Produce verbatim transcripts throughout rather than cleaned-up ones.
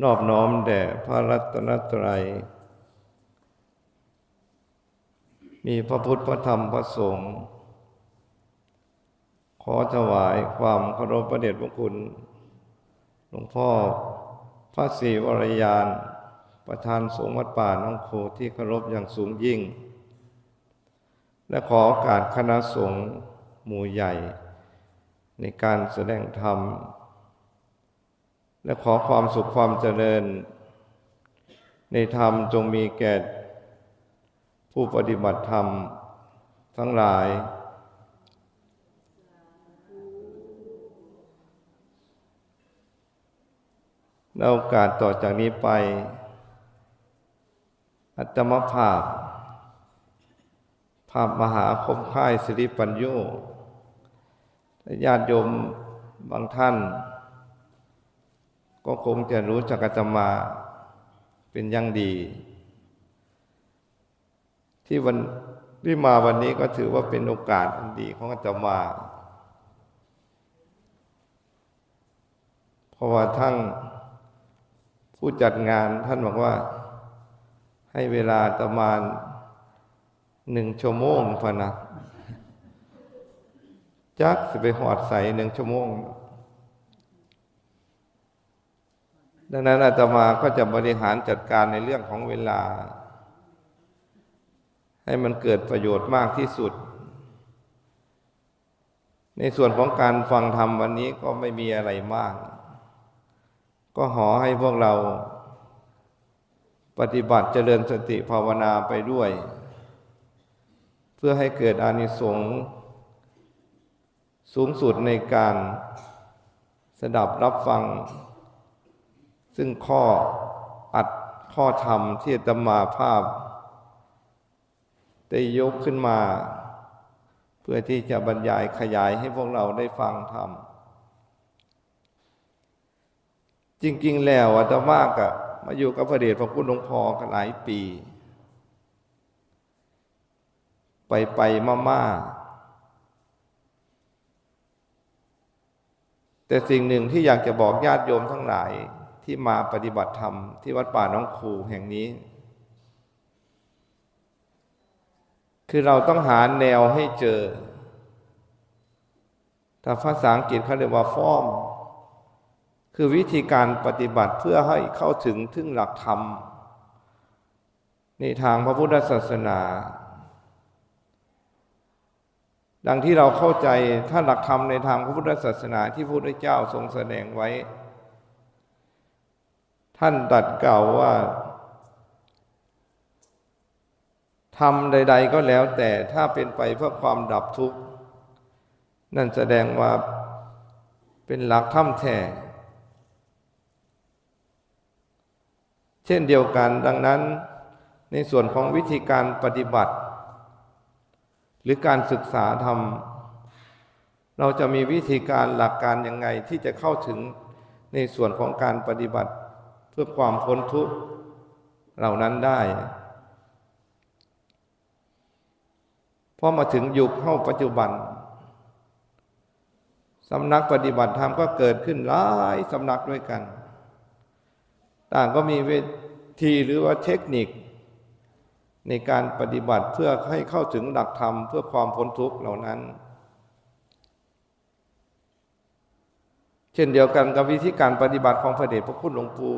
นอบน้อมแด่พระรัตนตรัย มีพระพุทธ พระธรรม พระสงฆ์ ขอถวายความเคารพพระเดชพระคุณ หลวงพ่อพระศรีวรยาน ประธานสงฆ์วัดป่าหนองคู ที่เคารพอย่างสูงยิ่ง และขอโอกาสคณะสงฆ์หมู่ใหญ่ในการแสดงธรรม และขอความสุขความเจริญในธรรมจงมีแก่ผู้ปฏิบัติธรรมทั้งหลาย ในโอกาสต่อจากนี้ไป อาตมาภาพ พระมหาคมค่ายสิริปัญโญ ญาติโยมบางท่าน ก็คงจะรู้จักอาตมาเป็นอย่างดี ที่วัน ที่มาวันนี้ก็ถือว่าเป็นโอกาสอันดีของอาตมา เพราะว่าทั้งผู้จัดงานท่านบอกว่า ให้เวลาประมาณหนึ่งชั่วโมงพะนะ จักสิไปฮอดไสหนึ่งชั่วโมง ดังนั้นอาตมาก็จะบริหารจัดการในเรื่องของเวลา ให้มันเกิดประโยชน์มากที่สุด ในส่วนของการฟังธรรมวันนี้ก็ไม่มีอะไรมาก ก็ขอให้พวกเราปฏิบัติเจริญสติภาวนาไปด้วย เพื่อให้เกิดอานิสงส์สูงสุดในการสดับรับฟัง ซึ่งข้ออัด ข้อธรรมที่อาตมาภาพ ได้ยกขึ้นมา เพื่อที่จะบรรยายขยายให้พวกเราได้ฟังธรรม จริงๆ แล้วอาตมาก็มาอยู่กับพระเดชพระคุณหลวงพ่อก็หลายปี ไปไปมามาๆ แต่สิ่งหนึ่งที่อยากจะบอกญาติโยมทั้งหลายที่มาปฏิบัติธรรมที่วัดป่าหนองคูแห่งนี้ คือเราต้องหาแนวให้เจอ ถ้าภาษาอังกฤษเขาเรียกว่า form คือวิธีการปฏิบัติเพื่อให้เข้าถึง ถึงหลักธรรมในทางพระพุทธศาสนา ดังที่เราเข้าใจ ถ้าหลักธรรมในทางพระพุทธศาสนาที่พระพุทธเจ้าทรงแสดงไว้ ท่านตรัสกล่าวว่า ธรรมใดๆ ก็แล้วแต่ ถ้าเป็นไปเพื่อความดับทุกข์ นั่นแสดงว่าเป็นหลักธรรมแท้ เช่นเดียวกัน ดังนั้น ในส่วนของวิธีการปฏิบัติ หรือการศึกษาธรรม เราจะมีวิธีการหลักการยังไงที่จะเข้าถึงในส่วนของการปฏิบัติเพื่อความพ้นทุกข์เหล่านั้นได้ พอมาถึงยุคเฮาปัจจุบัน สำนักปฏิบัติธรรมก็เกิดขึ้นหลายสำนักด้วยกัน ต่างก็มีวิธีหรือว่าเทคนิคในการปฏิบัติเพื่อให้เข้าถึงหลักธรรมเพื่อความพ้นทุกข์เหล่านั้น เช่นเดียวกันกับวิธีการปฏิบัติของพระเดชพระคุณหลวงปู่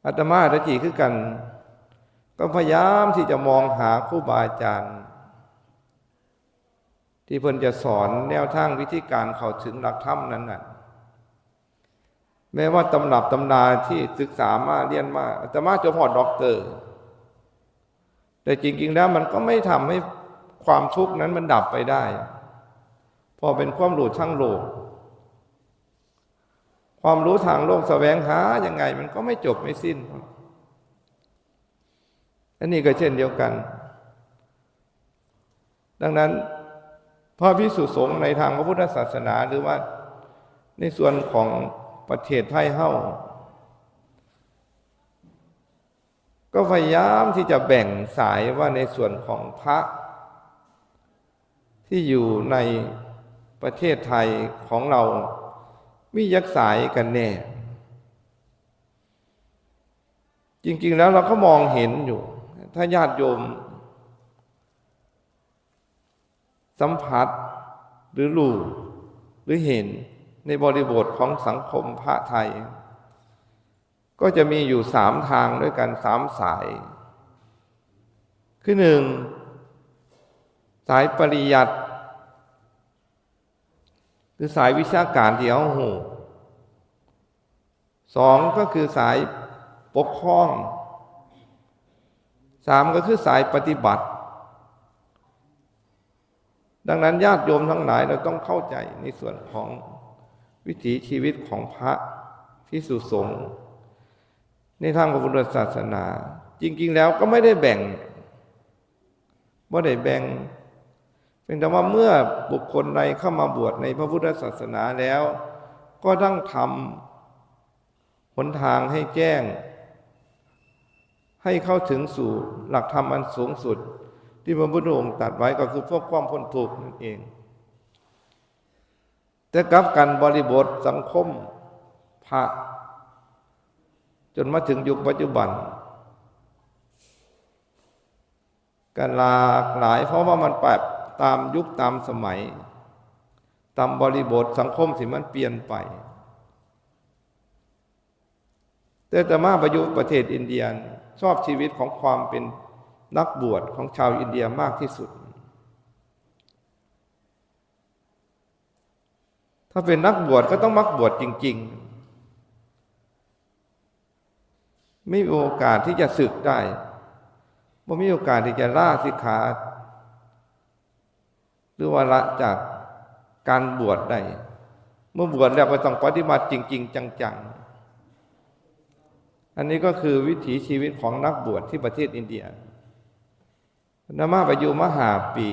อาตมาตะกี้คือกัน ก็พยายามที่จะมองหาครูบาอาจารย์ ที่เพิ่นจะสอนแนวทางวิธีการเข้าถึงหลักธรรมนั้นน่ะ แม้ว่าตำรับตำราที่ศึกษามาเรียนมา อาตมาจบฮอดด็อกเตอร์ แต่จริงๆ แล้วมันก็ไม่ทำให้ความทุกข์นั้นมันดับไปได้ เพราะเป็นความรู้ทางโลก ความรู้ทางโลกแสวงหายังไงมันก็ไม่จบไม่สิ้น อันนี้ก็เช่นเดียวกัน ดังนั้นพระภิกษุสงฆ์ในทางพระพุทธศาสนา หรือว่าในส่วนของประเทศไทยเฮา ก็พยายามที่จะแบ่งสายว่าในส่วนของพระที่อยู่ในประเทศไทยของเรา มีจักสายกันแน่ จริงๆแล้วเราก็มองเห็นอยู่ ถ้าญาติโยมสัมผัสหรือรู้หรือเห็นในบริบทของสังคมพระไทย ก็จะมีอยู่สามทางด้วยกัน สามสาย คือหนึ่ง สายปริยัติ หรือสายวิชาการที่เฮาฮู้ สองก็คือสายปกครอง สามก็คือสายปฏิบัติ ดังนั้นญาติโยมทั้งหลายเราต้องเข้าใจในส่วนของวิถีชีวิตของพระภิกษุสงฆ์ในทางพระพุทธศาสนา จริงๆแล้วก็ไม่ได้แบ่ง บ่ได้แบ่ง เพียงแต่ว่าเมื่อบุคคลใดเข้ามาบวชในพระพุทธศาสนาแล้ว ก็ต้องทำหนทางให้แจ้ง ให้เข้าถึงสู่หลักธรรมอันสูงสุด ที่พระพุทธองค์ตรัสไว้ก็คือเพื่อความพ้นทุกข์นั่นเอง แต่กลับกันบริบทสังคมพระ จนมาถึงยุคปัจจุบัน ก็หลากหลาย เพราะว่ามันปรับตามยุคตามสมัย ตามบริบทสังคมที่มันเปลี่ยนไป แต่อาตมาไปอยู่ประเทศอินเดีย ชอบชีวิตของความเป็นนักบวชของชาวอินเดียมากที่สุด ถ้าเป็นนักบวชก็ต้องมักบวชจริงๆ ไม่มีโอกาสที่จะสึกได้ บ่มีโอกาสที่จะลาสิกขา หรือว่าละจากการบวชได้ เมื่อบวชแล้วก็ต้องปฏิบัติจริงๆ จังๆ อันนี้ก็คือวิถีชีวิตของนักบวชที่ประเทศอินเดีย อาตมาไปอยู่มาห้าปี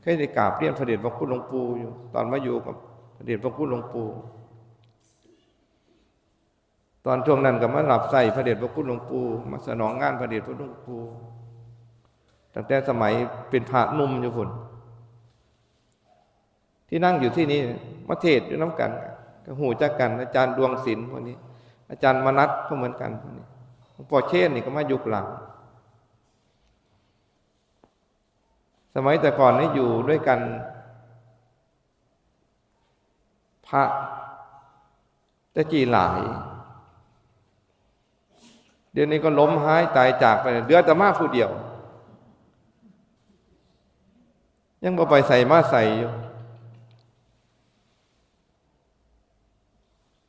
เคยได้กราบเรียนพระเดชพระคุณหลวงปู่อยู่ ตอนมาอยู่กับพระเดชพระคุณหลวงปู่ ตอนช่วงนั้นก็มารับใช้พระเดชพระคุณหลวงปู่ มาสนองงานพระเดชพระคุณหลวงปู่ ตั้งแต่สมัยเป็นพระหนุ่มอยู่พุ้น ที่นั่งอยู่ที่นี่ มาเทศน์อยู่นำกัน ก็ฮู้จักกัน อาจารย์ดวงศิลป์พวกนี้ อาจารย์มนัสก็เหมือนกันพวกนี้ หลวงพ่อเชนนี่ก็มายุคหลัง สมัยแต่ก่อนนี่อยู่ด้วยกัน พระแต่กี้หลาย เดี๋ยวนี้ก็ล้มหายตายจากไป เหลืออาตมาผู้เดียว ยังบ่ไปไสมาไสอยู่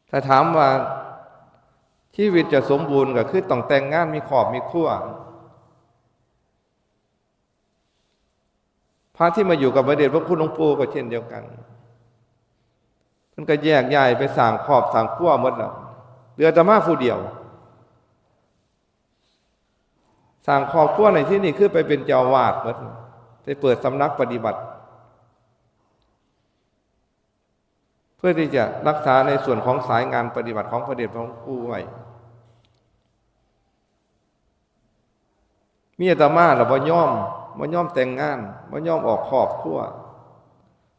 ถ้าถามว่าชีวิตจะสมบูรณ์ก็คือต้องแต่งงานมีครอบมีครัว พระที่มาอยู่กับพระเดชพระคุณหลวงปู่ก็เช่นเดียวกัน เพิ่นก็แยกย้ายไปสร้างครอบสร้างครัวหมดแล้ว เหลืออาตมาผู้เดียว สร้างครอบครัวในที่นี่คือไปเป็นเจ้าอาวาสหมด ไปเปิดสำนักปฏิบัติ เพื่อที่จะรักษาในส่วนของสายงานปฏิบัติของพระเดชพระคุณหลวงปู่ไว้ มีอาตมาล่ะบ่ยอม บ่ยอมแต่งงาน บ่ยอมออกครอบครัว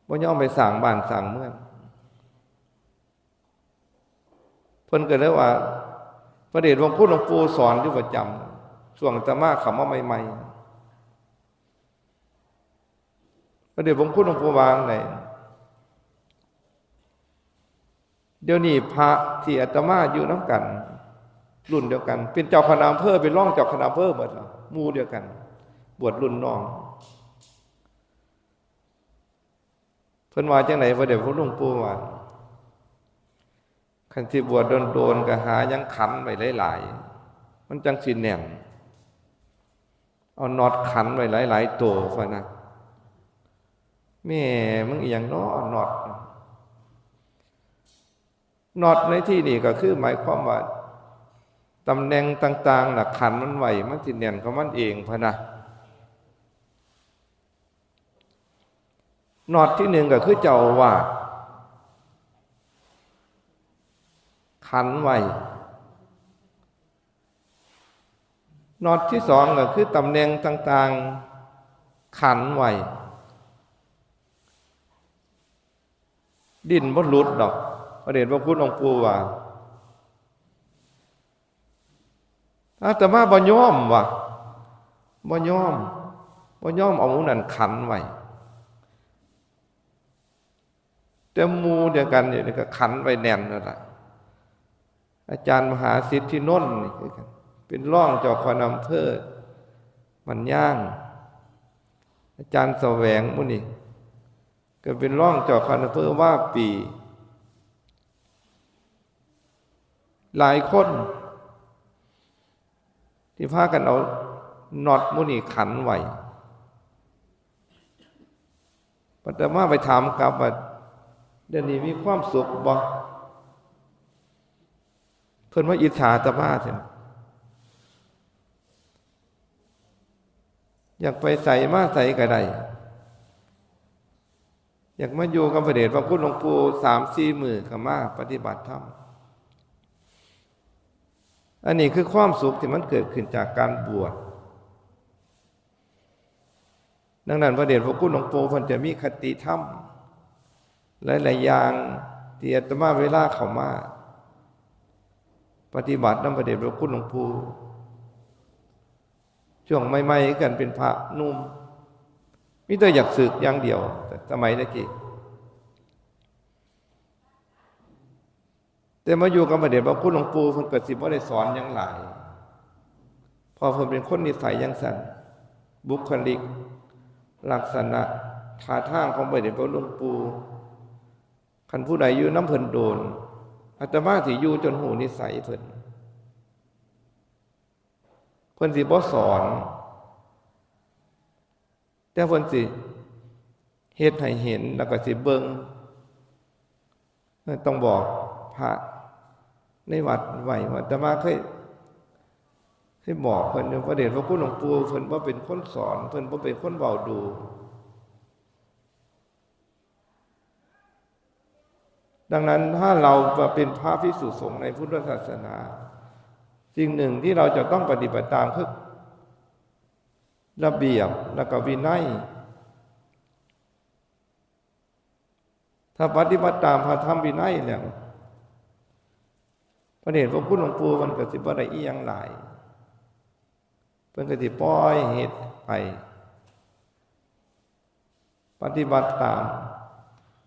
บ่ยอมไปสร้างบ้านสร้างเมือง เพิ่นก็เลยว่า พระเดชพระคุณหลวงปู่สอนอยู่ประจำ ช่วงอาตมาเข้ามาใหม่ๆ พระเดชพระคุณหลวงปู่ว่าจั่งใด เดี๋ยวนี้พระที่อาตมาอยู่นำกัน รุ่นเดียวกัน เป็นเจ้าคณะอำเภอ เป็นรองเจ้าคณะอำเภอหมดแล้ว หมู่เดียวกัน บวชรุ่นน้อง เพิ่นว่าจั่งใด พระเดชพระคุณหลวงปู่ว่า คันสิบวชโดนๆ ก็หาหยังขันไว้หลายๆ มันจั่งสิแน่น เอาน็อตขันไว้หลายๆ โต พะนะ แม่ มึงอีหยังน้อน็อต น็อตในที่นี่ก็คือหมายความว่า ตำแหน่งต่างๆ น่ะ ขันมันไว้ มันสิแน่นของมันเอง พะนะ น็อตที่หนึ่งก็คือเจ้าอาวาส ขันไว้ น็อตที่สองก็คือตำแหน่งต่างๆ ขันไว้ ดิ้นบ่หลุดดอก ไป ระเดชพระคุณหลวงปู่ว่า อาตมาบ่ยอมว่ะ บ่ยอม บ่ยอมเอาหมู่นั่นขันไว้ แต่หมู่เดียวกันนี่ก็ขันไว้แน่นนั่นล่ะ อาจารย์มหาสิทธินนท์นี่คือกัน เป็นรองเจ้าคณะอำเภอบ้านยาง อาจารย์แสวงหมู่นี่ ก็เป็นรองเจ้าคณะอำเภอว่าปี หลายคน ที่พากันเอาน็อตหมู่นี่ขันไว้ อาตมาไปถามกลับว่า เดี๋ยวนี้มีความสุขบ่ เพิ่นมาอิจฉาอาตมาแท้ อยากไปไสมาไสก็ได้ อยากมาอยู่กับพระเดชพระคุณหลวงปู่สามสี่มื้อก็มาปฏิบัติธรรม อันนี้คือความสุขที่มันเกิดขึ้นจากการบวช ดังนั้นพระเดชพระคุณหลวงปู่เพิ่นจะมีคติธรรมหลายๆอย่างที่อาตมาเวลาเข้ามาปฏิบัตินำพระเดชพระคุณหลวงปู่ ช่วงใหม่ๆกันเป็นพระหนุ่ม มีแต่อยากสึกอย่างเดียว แต่สมัยตะกี้ แต่มาอยู่กับพระเดชพระคุณหลวงปู่ เพิ่นก็สิบ่ได้สอนหยังหลาย เพราะเพิ่นเป็นคนนิสัยจั่งซั้น บุคลิกลักษณะท่าทางของพระเดชพระคุณหลวงปู่ คันผู้ใดอยู่นำเพิ่นโดน อาตมาสิอยู่จนฮู้นิสัยเพิ่น เพิ่นสิบ่สอน แต่เพิ่นสิเฮ็ดให้เห็น แล้วก็สิเบิ่ง ต้องบอกพระในวัดไว้ว่า อาตมาเคย เคยบอกเพิ่นอยู่ พระเดชพระคุณหลวงปู่ เพิ่นบ่เป็นคนสอน เพิ่นบ่เป็นคนเว้าดู ดังนั้นถ้าเรามาเป็นพระภิกษุสงฆ์ในพุทธศาสนา สิ่งหนึ่งที่เราจะต้องปฏิบัติตามคือระเบียบและก็วินัย ถ้าปฏิบัติตามพระธรรมวินัยแล้ว พระเดชพระคุณหลวงปู่มันก็สิบ่ได้อิหยังหลาย เพิ่นก็สิปล่อยเหตุไปปฏิบัติตาม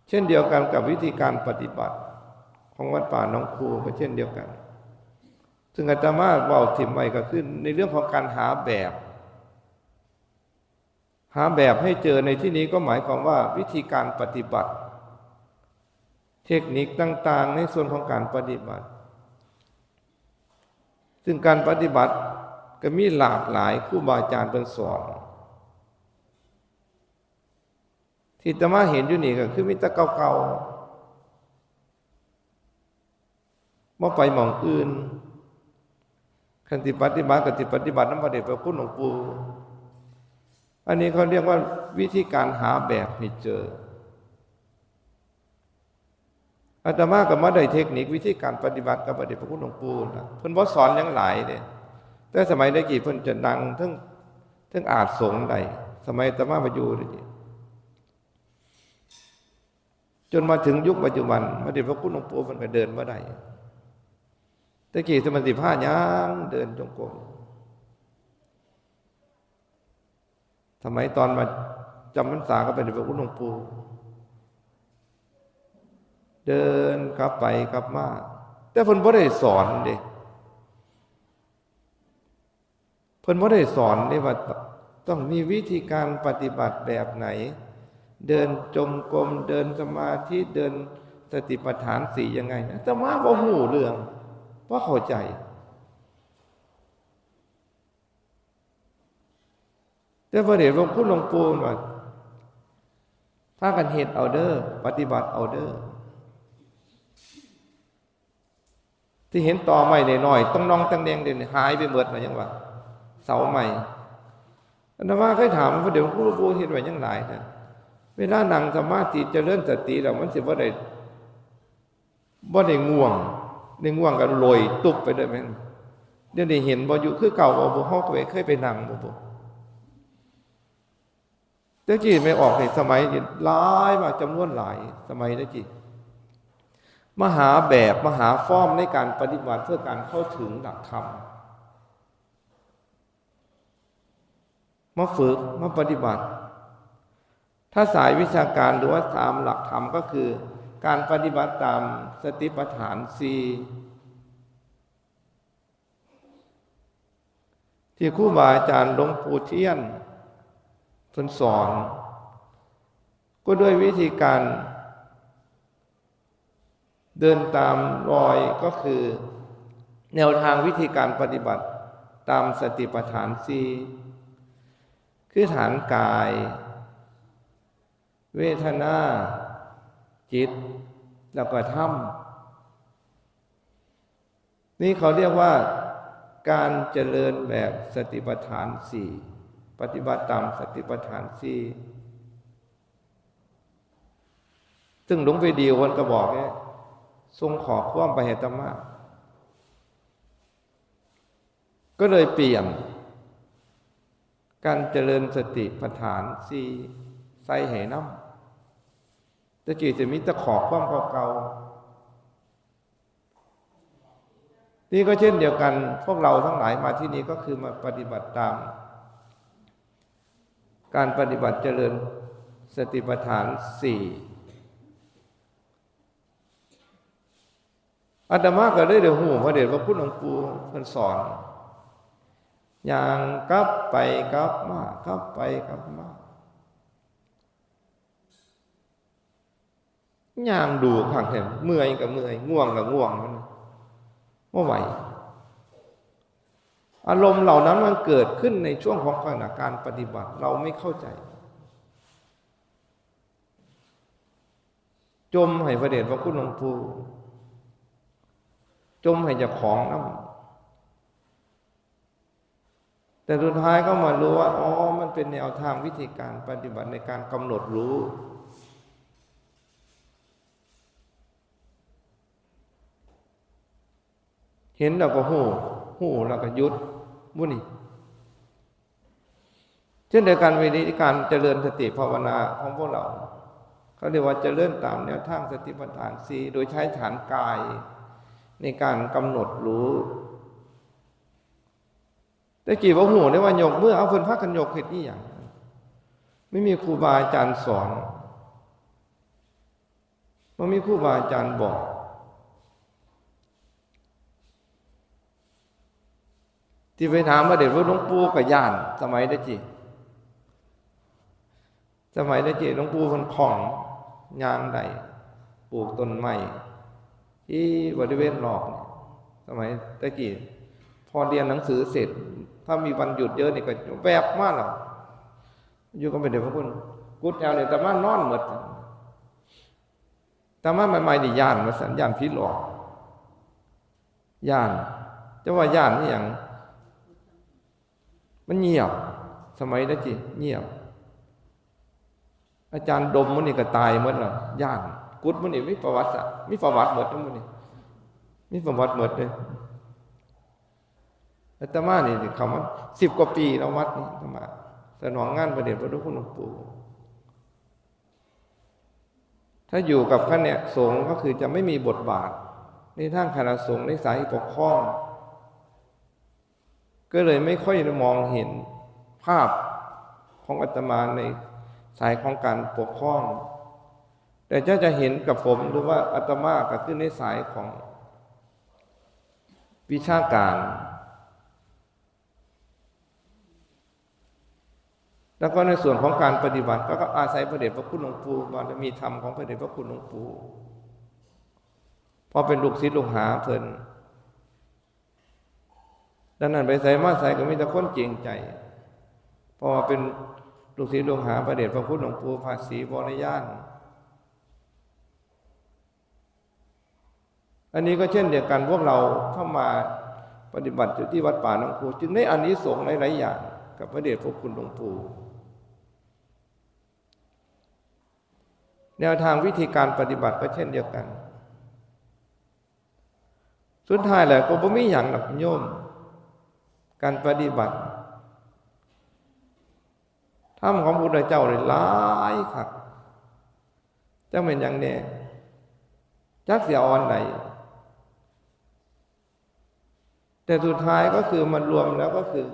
เช่นเดียวกันกับวิธีการปฏิบัติของวัดป่าหนองคูก็เช่นเดียวกัน ซึ่งอาตมาเว้าถิ่มไว้ก็คือในเรื่องของการหาแบบ หาแบบให้เจอในที่นี้ก็หมายความว่าวิธีการปฏิบัติ เทคนิคต่างๆ ในส่วนของการปฏิบัติ ซึ่งการปฏิบัติก็มีหลากหลาย ครูบาอาจารย์เพิ่นสอน ที่อาตมาเห็นอยู่นี่ก็คือมีแต่เก่าๆ บ่ไปหม่องอื่น คันสิปฏิบัติก็สิปฏิบัตินำพระเดชพระคุณหลวงปู่ อันนี้เขาเรียกว่าวิธีการหาแบบให้เจอ อาตมาก็มาได้เทคนิควิธีการปฏิบัติกับพระเดชพระคุณหลวงปู่นะ เพิ่นบ่สอนหยังหลายเด้ แต่สมัยตะกี้เพิ่นจะนั่งเทิง เทิงอาสน์สงฆ์ได้ สมัยอาตมามาอยู่เด้ จนมาถึงยุคปัจจุบัน พระเดชพระคุณหลวงปู่เพิ่นก็เดินบ่ได้ แต่กี้สมัยสิพาย่างเดินจงกรม สมัยตอนมาจำพรรษาก็เป็นพระคุณหลวงปู่ เดินกลับไปกลับมา แต่เพิ่นบ่ได้สอนเด้ เพิ่นบ่ได้สอนเด้ว่าต้องมีวิธีการปฏิบัติแบบไหน เดินจงกรม เดินสมาธิ เดินสติปัฏฐานสี่ยังไง อาตมาบ่ฮู้เรื่อง บ่เข้าใจ แต่พระเดชพระคุณหลวงปู่ว่า พากันเฮ็ดเอาเด้อ ปฏิบัติเอาเด้อ ที่เห็นตอไม้น้อยๆ ต้องนองตังแดงเด่นหายไปหมดนะยังว่า เสาไม้ อาตมาเคยถามพระเดชพระคุณหลวงปู่เฮ็ดไว้หยังหลายนะ เวลานั่งสมาธิเจริญสติแล้วมันสิบ่ได้ บ่ได้ง่วง ได้ง่วงก็ลอยตุ๊บไปเลยแม่น เดี๋ยวนี้เห็นบ่อยู่คือเก่าบ่ บ่ เฮาเคย เคยไปนั่งบ่ บ่ แต่กี้แม่ออกนี่สมัยนี่หลายมาก จำนวนหลาย สมัยตะกี้ มาหาแบบมาหาฟอร์มในการปฏิบัติเพื่อการเข้าถึงหลักธรรม มาฝึกมาปฏิบัติ ถ้าสายวิชาการหรือว่าตามหลักธรรมก็คือ การปฏิบัติตามสติปัฏฐานสี่ ที่ครูบาอาจารย์หลวงปู่เทียนเพิ่นสอน ก็ด้วยวิธีการเดินตามรอยก็คือ แนวทางวิธีการปฏิบัติตามสติปัฏฐานสี่ คือฐานกาย เวทนา จิต แล้วก็ธรรม นี่เขาเรียกว่าการเจริญแบบสติปัฏฐานสี่ ปฏิบัติตามสติปัฏฐานสี่ ซึ่งหลวงพี่ดิวเพิ่นก็บอกเนี่ย ส่งข้อความไปให้อาตมา ก็เลยเปลี่ยน การเจริญสติปัฏฐานสี่ใส่ให้นำ แต่กี้จะมีแต่ข้อความเก่าๆ นี่ก็เช่นเดียวกัน พวกเราทั้งหลายมาที่นี่ก็คือมาปฏิบัติตาม การปฏิบัติเจริญสติปัฏฐานสี่ อาตมาก็เลยได้ฮู้พระเดชพระคุณหลวงปู่เพิ่นสอน ย่างกลับไปกลับมา กลับไปกลับมา ย่างดูข้างแถม เมื่อยก็เมื่อย ง่วงก็ง่วง มันบ่ไหว อารมณ์เหล่านั้นมันเกิดขึ้นในช่วงของขณะการปฏิบัติ เราไม่เข้าใจ จมให้พระเดชพระคุณหลวงปู่ จมให้เจ้าของนำ แต่สุดท้ายก็มารู้ว่า อ๋อ มันเป็นแนวทางวิธีการปฏิบัติในการกำหนดรู้ เห็นแล้วก็ฮู้ ฮู้แล้วก็หยุด หมู่นี้ เช่นเดียวกัน วิธีการเจริญสติภาวนาของพวกเรา เขาเรียกว่าเจริญตามแนวทางสติปัฏฐานสี่ โดยใช้ฐานกายในการกำหนดรู้ แต่กี้บ่ฮู้เด้ว่ายกมือ เอา เพิ่นพากันยกเฮ็ดอีหยัง ไม่มีครูบาอาจารย์สอน บ่มีครูบาอาจารย์บอก ที่ไปถามพระเดชพระหลวงปู่ก็ย้าน สมัยแต่กี้ สมัยแต่กี้หลวงปู่เพิ่นคล่อง ย่างได้ ปลูกต้นไม้ที่บริเวณรอบนี่ สมัยแต่กี้ พอเรียนหนังสือเสร็จ ถ้ามีวันหยุดเยอะนี่ก็แวบมาแล้ว อยู่กับพระเดชพระคุณ กุฏิแถวนี้อาตมานอนหมด อาตมาใหม่ๆนี่ย้านว่าซั่น ย้านผีหลอก ย้าน จะว่าย้านอีหยัง มันเงียบ สมัยนั้นสิเงียบ อาจารย์ดมหมู่นี่ก็ตายหมดแล้ว ย้าน กุฏิหมู่นี่มีประวัติศาสตร์ มีประวัติหมดหมู่นี่ มีประวัติหมดเลย อาตมานี่เข้ามาสิบกว่าปีแล้ววัดนี้ อาตมาสนองงานพระเดชพระคุณหลวงปู่ ถ้าอยู่กับคณะสงฆ์ก็คือจะไม่มีบทบาทในทางคณะสงฆ์ในสายปกครอง ก็เลยไม่ค่อยได้มองเห็นภาพของอาตมาในสายของการปกครอง แต่ถ้าจะเห็นกับผมหรือว่าอาตมาก็คือในสายของวิชาการ แล้วก็ในส่วนของการปฏิบัติก็อาศัยพระเดชพระคุณหลวงปู่ บารมีธรรมของพระเดชพระคุณหลวงปู่ เพราะเป็นลูกศิษย์ลูกหาเพิ่น ดังนั้นไปไสมาไสก็มีแต่คนเกรงใจ เพราะว่าเป็นลูกศิษย์ลูกหาพระเดชพระคุณหลวงปู่พระศรีวรญาณ อันนี้ก็เช่นเดียวกัน พวกเราเข้ามาปฏิบัติอยู่ที่วัดป่าหนองคู จึงได้อานิสงส์หลายๆอย่างกับพระเดชพระคุณหลวงปู่ แนวทางวิธีการปฏิบัติก็เช่นเดียวกัน สุดท้ายแล้วก็บ่มีหยังดอกโยม การปฏิบัติธรรมของพระพุทธเจ้านี่หลายคัก จักแม่นหยังแน่ จ จักสิเอาอันใด แต่สุดท้ายก็คือมันรวมแล้วก็คือ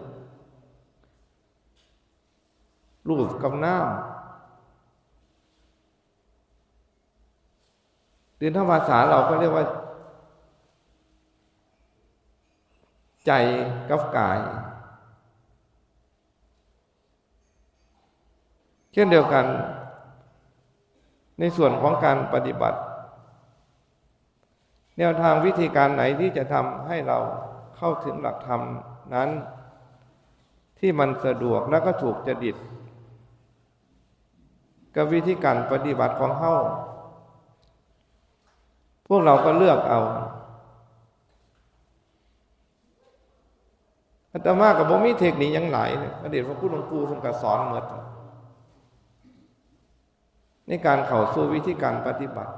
รูปกับนาม หรือถ้าภาษาเราก็เรียกว่า ใจกับกาย เช่นเดียวกัน ในส่วนของการปฏิบัติ แนวทางวิธีการไหนที่จะทำให้เราเข้าถึงหลักธรรมนั้น ที่มันสะดวกและก็ถูกจริต กับวิธีการปฏิบัติของเฮา พวกเราก็เลือกเอา อาตมาก็บ่มีเทคนิคหยังหลายเลย พระเดชพระคุณหลวงปู่เพิ่นก็สอนหมด ในการเข้าสู่วิธีการปฏิบัติ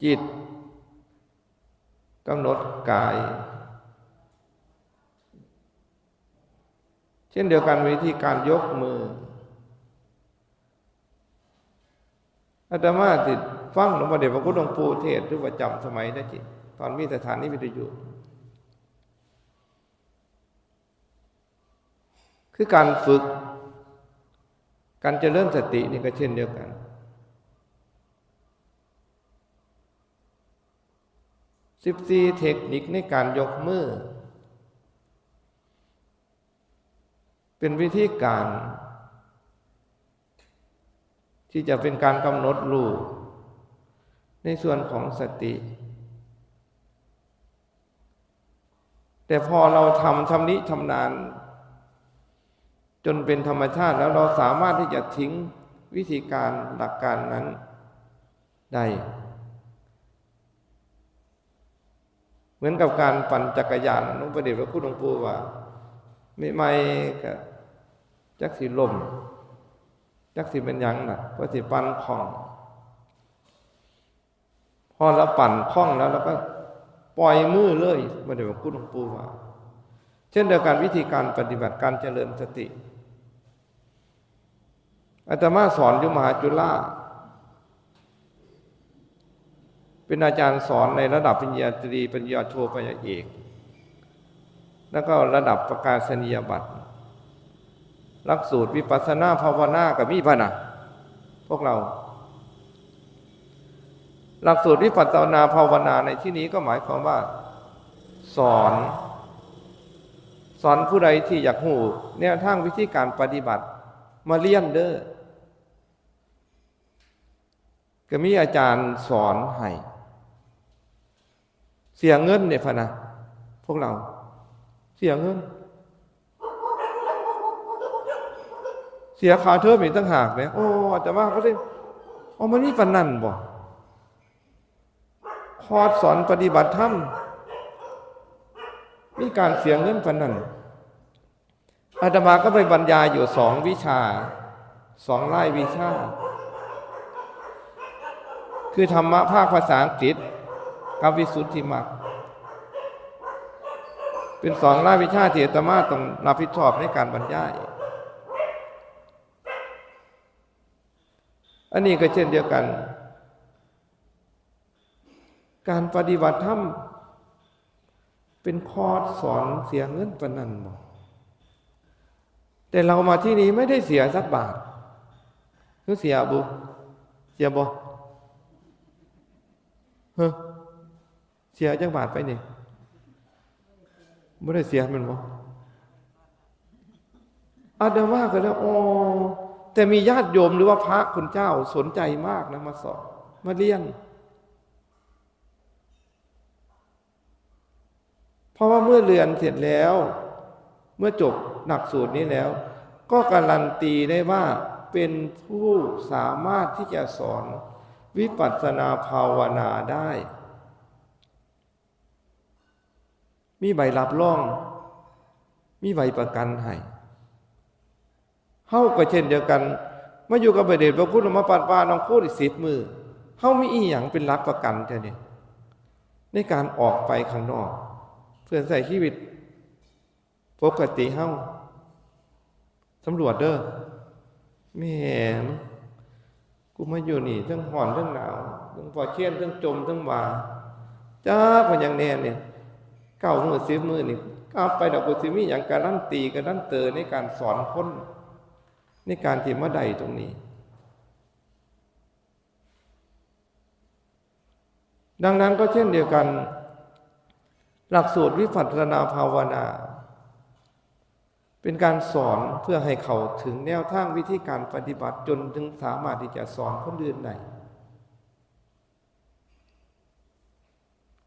จิตกำหนดกาย เช่นเดียวกันวิธีการยกมือ อาตมาสิฟังหลวงพ่อเดชพระคุณหลวงปู่เทศน์อยู่ประจำสมัยนะจิ ตอนมีสถานีวิทยุ คือการฝึก การเจริญสตินี่ก็เช่นเดียวกัน สิบสี่เทคนิคในการยกมือ เป็นวิธีการ ที่จะเป็นการกำหนดรู้ในส่วนของสติ แต่พอเราทำชำนิชำนาญ จนเป็นธรรมชาติแล้ว เราสามารถที่จะทิ้งวิธีการหลักการนั้นได้ เหมือนกับการปั่นจักรยาน หลวงพ่อเดชพระคุณหลวงปู่ว่า ใหม่ๆก็จักสิล้ม จักสิเป็นหยังน่ะ ก็สิปั่นคล่อง พอเราปั่นคล่องแล้ว เราก็ปล่อยมือเลย พระเดชพระคุณหลวงปู่ว่า เช่นเดียวกันวิธีการปฏิบัติการเจริญสติ อาตมาสอนอยู่มหาจุฬา เป็นอาจารย์สอนในระดับปริญญาตรี ปริญญาโท ปริญญาเอก แล้วก็ระดับประกาศนียบัตร หลักสูตรวิปัสสนาภาวนาก็มีพะนะ พวกเรา หลักสูตรวิปัสสนาภาวนาในที่นี้ก็หมายความว่า สอน สอนผู้ใดที่อยากรู้แนวทางวิธีการปฏิบัติ มาเรียนเด้อ ก็มีอาจารย์สอนให้ เสียเงินเนี่ยพะนะ พวกเรา เสียเงิน เสียค่าเทอมอีกต่างหากเนี่ย โอ้ อาตมาก็เลย โอ้ มันมีปานนั้นบ่ คอร์สสอนปฏิบัติธรรม มีการเสียเงินปานนั้น อาตมาก็ไปบรรยายอยู่สองวิชา สองรายวิชา คือธรรมะภาคภาษาอังกฤษกับวิสุทธิมรรค เป็นสองรายวิชาที่อาตมาต้องรับผิดชอบในการบรรยาย อันนี้ก็เช่นเดียวกัน การปฏิบัติธรรมเป็นคอร์สสอนเสียเงินปานนั้นบ่ แต่เรามาที่นี่ไม่ได้เสียสักบาท หรือเสียบุ เสียบ่ เฮ้อ เสียจักบาทไปนี่ บ่ได้เสียแม่นบ่ อาตมาก็เลย อ๋อ แต่มีญาติโยมหรือว่าพระคุณเจ้าสนใจมากนะ มาสอน มาเรียน เพราะว่าเมื่อเรียนเสร็จแล้ว เมื่อจบหลักสูตรนี้แล้ว ก็การันตีได้ว่าเป็นผู้สามารถที่จะสอนวิปัสสนาภาวนาได้ มีใบรับรอง มีใบประกันให้ เฮาก็เช่นเดียวกัน มาอยู่กับพระเดชพระคุณ มาปัดป่าหนองคูนี่สิบมื้อ เฮามีอีหยังเป็นหลักประกันแท้นี่ ในการออกไปข้างนอก เพื่อใช้ชีวิตปกติเฮา สำรวจเด้อ แหม กูมาอยู่นี่ทั้งฮ้อนทั้งหนาว ทั้งปอเชียนทั้งจมทั้งว่า จ้า เป็นหยังแน่เนี่ย เก้ามื้อสิบมื้อนี่ กลับไปแล้วกูสิมีหยังการันตี การันเตอในการสอนคน ในการที่มาได้ตรงนี้ ดังนั้นก็เช่นเดียวกัน หลักสูตรวิปัสสนาภาวนา เป็นการสอนเพื่อให้เข้าถึงแนวทางวิธีการปฏิบัติจนถึงสามารถที่จะสอนคนอื่นได้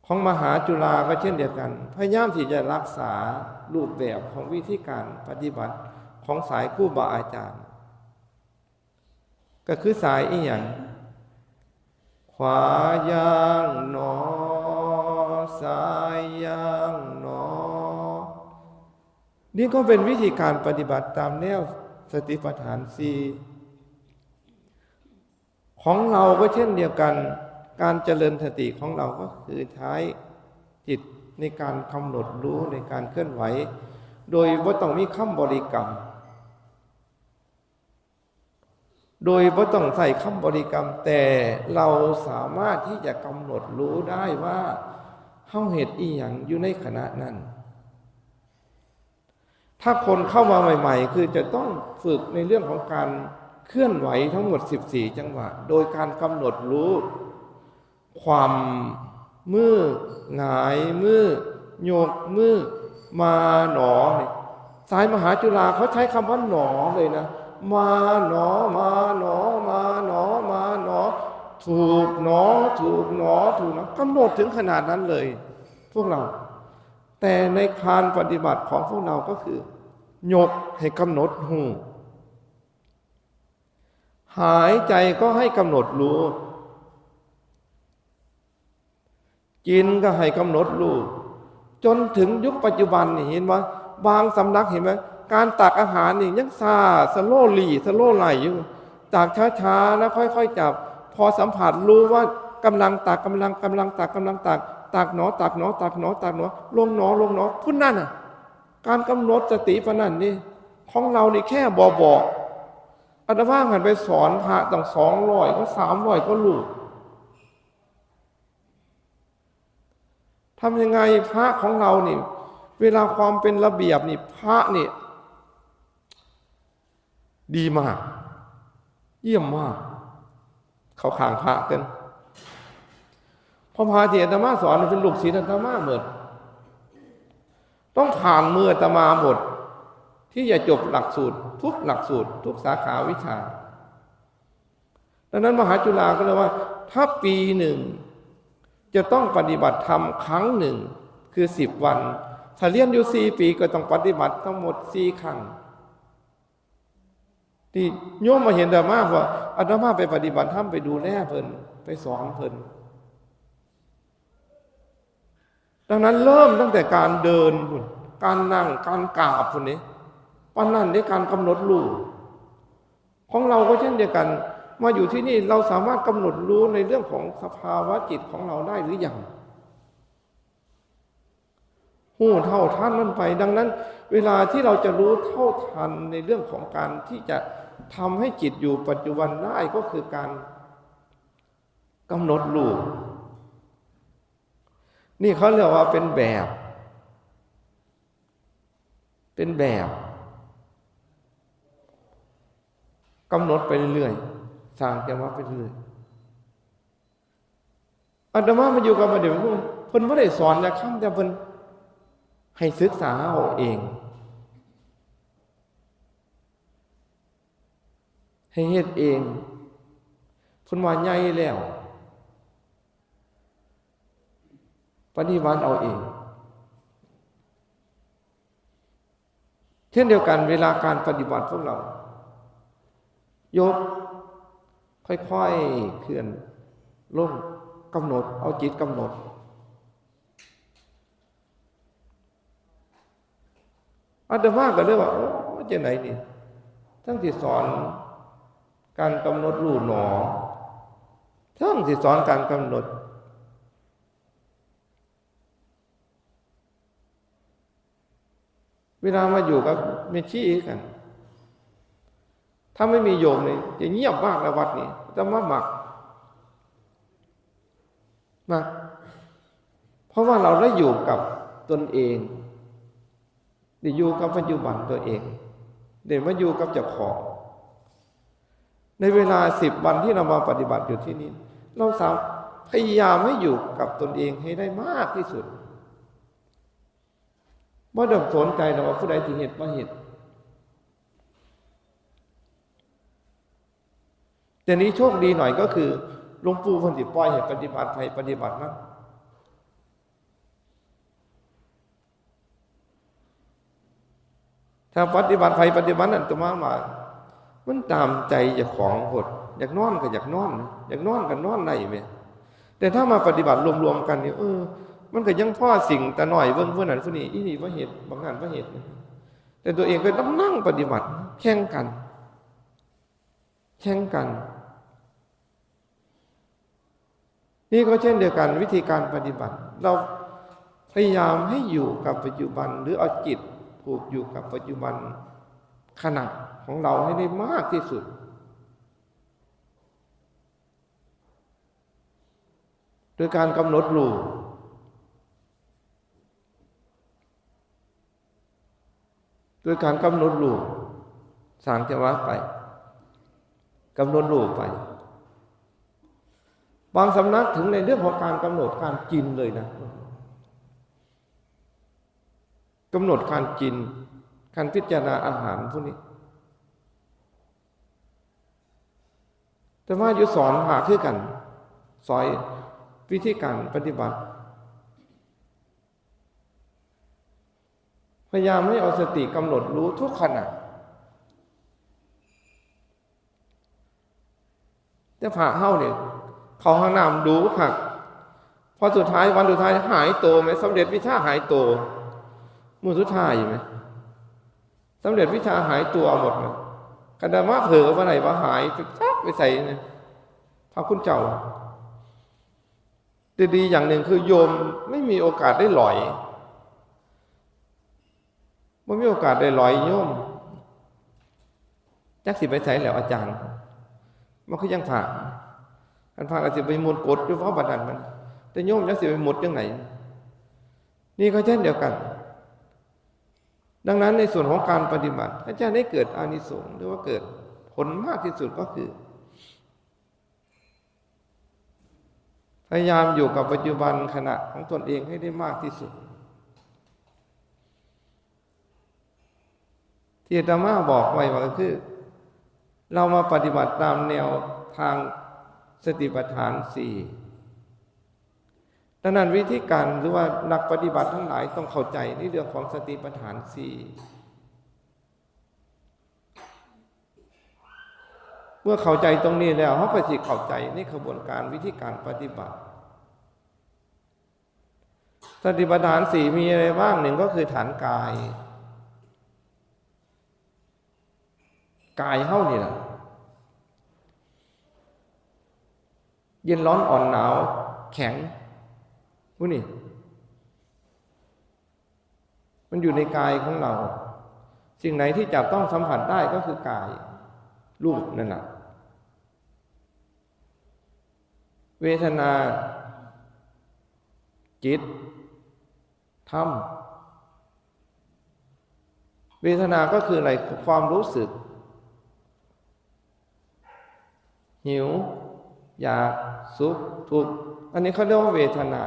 ของมหาจุฬาก็เช่นเดียวกัน พยายามที่จะรักษารูปแบบของวิธีการปฏิบัติของสายครูบาอาจารย์ ก็คือสายอีหยัง ขวาย่างหนอ ซ้ายย่างหนอ นี่ก็เป็นวิธีการปฏิบัติตามแนวสติปัฏฐานสี่ ของเราก็เช่นเดียวกัน การเจริญสติของเราก็คือใช้จิตในการกำหนดรู้ในการเคลื่อนไหว โดยบ่ต้องมีคำบริกรรม โดยบ่ต้องใช้คำบริกรรม แต่เราสามารถที่จะกำหนดรู้ได้ว่าเฮาเฮ็ดอีหยังอยู่ในขณะนั้น ถ้าคนเข้ามาใหม่ๆ คือจะต้องฝึกในเรื่องของการเคลื่อนไหวทั้งหมดสิบสี่จังหวะ โดยการกำหนดรู้ คว่ำมือ หงายมือ ยกมือ มาหนอ นี่ สายมหาจุฬาเขาใช้คำว่าหนอเลยนะ มาหนอ มาหนอ มาหนอ มาหนอ ถูกหนอ ถูกหนอ ถูกหนอ กำหนดถึงขนาดนั้นเลย พวกเรา แต่ในการปฏิบัติของพวกเราก็คือ ยกให้กำหนดฮู้ หายใจก็ให้กำหนดรู้ กินก็ให้กำหนดรู้ จนถึงยุคปัจจุบันนี่ เห็นไหม บางสำนัก เห็นไหม การตักอาหารนี่ยังช้า slowly slowly อยู่ ตักช้าๆ นะ ค่อยๆ จับ พอสัมผัสรู้ว่ากำลังตัก กำลัง กำลังตัก กำลังตัก ตักหนอ ตักหนอ ตักหนอ ตักหนอ ลงหนอ ลงหนอ พุ้นนั่นน่ะ การกำหนดสติปานนั้นนี่ ของเรานี่แค่บ่บอก อาตมาหันไปสอนพระตั้งสองร้อยกว่า สามร้อยกว่ารูป ทำยังไงพระของเรานี่ เวลาความเป็นระเบียบนี่ พระนี่ ดีมาก เยี่ยมมาก เข้าข้างพระเกิน เพราะพระที่อาตมาสอนเป็นลูกศิษย์อาตมาหมด ต้องผ่านมืออาตมาหมด ที่จะจบหลักสูตร ทุกหลักสูตร ทุกสาขาวิชา ดังนั้นมหาจุฬาก็เลยว่า ถ้าปีหนึ่ง จะต้องปฏิบัติธรรมครั้งหนึ่ง คือสิบวัน ถ้าเรียนอยู่สี่ปีก็ต้องปฏิบัติทั้งหมดสี่ครั้ง ที่โยมมาเห็นอาตมา ว่าอาตมาไปปฏิบัติธรรม ไปดูแลเพิ่น ไปสอนเพิ่น ดังนั้นเริ่มตั้งแต่การเดินพุ้น การนั่ง การกราบพุ้นนี่ ปานนั้นเด้ การกำหนดรู้ ของเราก็เช่นเดียวกัน มาอยู่ที่นี่เราสามารถกำหนดรู้ในเรื่องของสภาวะจิตของเราได้หรือยัง ฮู้เท่าทันมันไป ดังนั้น เวลาที่เราจะรู้เท่าทันในเรื่องของการที่จะทำให้จิตอยู่ปัจจุบันได้ก็คือการกำหนดรู้ นี่เขาเรียกว่าเป็นแบบ เป็นแบบ กำหนดไปเรื่อยๆ สร้างจังหวะไปเรื่อย อาตมามาอยู่กับพระเดชพระคุณ เพิ่นบ่ได้สอนจักคำ แต่เพิ่นให้ศึกษาเอาเอง ให้เฮ็ดเอง เพิ่นว่าใหญ่แล้ว ปฏิบัติเอาเอง เช่นเดียวกัน เวลาการปฏิบัติพวกเรา ยก ค่อยๆ เคลื่อนลง กำหนด เอาจิตกำหนด อาตมาก็เลยว่า โอ้ จังไดนี่ ทั้งสิสอนการกำหนดรู้หนอ ทั้งสิสอนการกำหนด เวลามาอยู่กับแม่ชีกัน ถ้าไม่มีโยมเนี่ยจะเงียบมากนะวัดนี้ จะมาหมัก นะ เพราะว่าเราได้อยู่กับตนเอง ได้อยู่กับปัจจุบันตัวเอง ได้มาอยู่กับเจ้าของ ในเวลาสิบวันที่เรามาปฏิบัติอยู่ที่นี่ เราสามพยายามให้อยู่กับตนเองให้ได้มากที่สุด บ่ต้องสนใจหรอกว่าผู้ใดสิเฮ็ดบ่เฮ็ด แต่นี้โชคดีหน่อยก็คือ หลวงปู่เพิ่นสิปล่อยให้ปฏิบัติไผปฏิบัติมัน ถ้าปฏิบัติไผปฏิบัติมันนั่น อาตมาว่า มันตามใจเจ้าของโพด อยากนอนก็อยากนอน อยากนอนก็นอนได้แหม แต่ถ้ามาปฏิบัติรวมๆกันนี่ เออ มันก็ยังพอสิ่งตาน้อยเบิ่งผู้นั้นผู้นี้ อีนี่บ่เฮ็ด บางนั้นบ่เฮ็ด แต่ตัวเองก็ต้องนั่งปฏิบัติ แข่งกัน แข่งกัน นี่ก็เช่นเดียวกัน วิธีการปฏิบัติ เราพยายามให้อยู่กับปัจจุบัน หรือเอาจิตผูกอยู่กับปัจจุบันขณะของเราให้ได้มากที่สุด โดยการกำหนดรู้ โดยการกำหนดรู้ สร้างจังหวะไป กำหนดรู้ไป บางสำนักถึงในเรื่องของการกำหนดการกินเลยนะ กำหนดการกิน การพิจารณาอาหารพวกนี้ แต่ว่าอยู่สอนพระคือกัน สอนวิธีการปฏิบัติ พยายามให้เอาสติกำหนดรู้ทุกขณะ แต่พระเฮาเนี่ย เข้าห้องน้ำดูคัก พอสุดท้าย วันสุดท้ายหายโตแหม สำเร็จวิชาหายโต มื้อสุดท้ายแหม สำเร็จวิชาหายตัวหมดเลย คันได้มาเผลอว่าไหนว่าหายไปจักไปใส่เนี่ย พระคุณเจ้า แต่ดีอย่างหนึ่งคือโยมไม่มีโอกาสได้หลอย บ่มีโอกาสได้หลอยโยม จักสิไปไสแล้วอาจารย์ มันคือยังพระ คันพระก็สิไปหมดกฎอยู่เพราะบัดนั้นมัน แต่โยมจักสิไปหมดจังไหน นี่ก็เช่นเดียวกัน ดังนั้นในส่วนของการปฏิบัติ อาจารย์ได้เกิดอานิสงส์ หรือว่าเกิดผลมากที่สุดก็คือ พยายามอยู่กับปัจจุบันขณะของตนเองให้ได้มากที่สุด ที่อาตมาบอกไว้ว่าก็คือ เรามาปฏิบัติตามแนวทางสติปัฏฐานสี่ ดังนั้นวิธีการหรือว่านักปฏิบัติทั้งหลายต้องเข้าใจในเรื่องของสติปัฏฐานสี่ เมื่อเข้าใจตรงนี้แล้ว เราก็สิเข้าใจในขบวนการวิธีการปฏิบัติ สติปัฏฐานสี่มีอะไรบ้าง หนึ่งก็คือฐานกาย กายเฮานี่แหละ เย็นร้อนอ่อนหนาวแข็ง ผู้นี่ มันอยู่ในกายของเรา สิ่งไหนที่จับต้องสัมผัสได้ก็คือกาย รูปนั่นแหละ เวทนา จิต ธรรม เวทนาก็คืออะไร ความรู้สึก หิว อยาก สุข ทุกข์ อันนี้เขาเรียกว่าเวทนา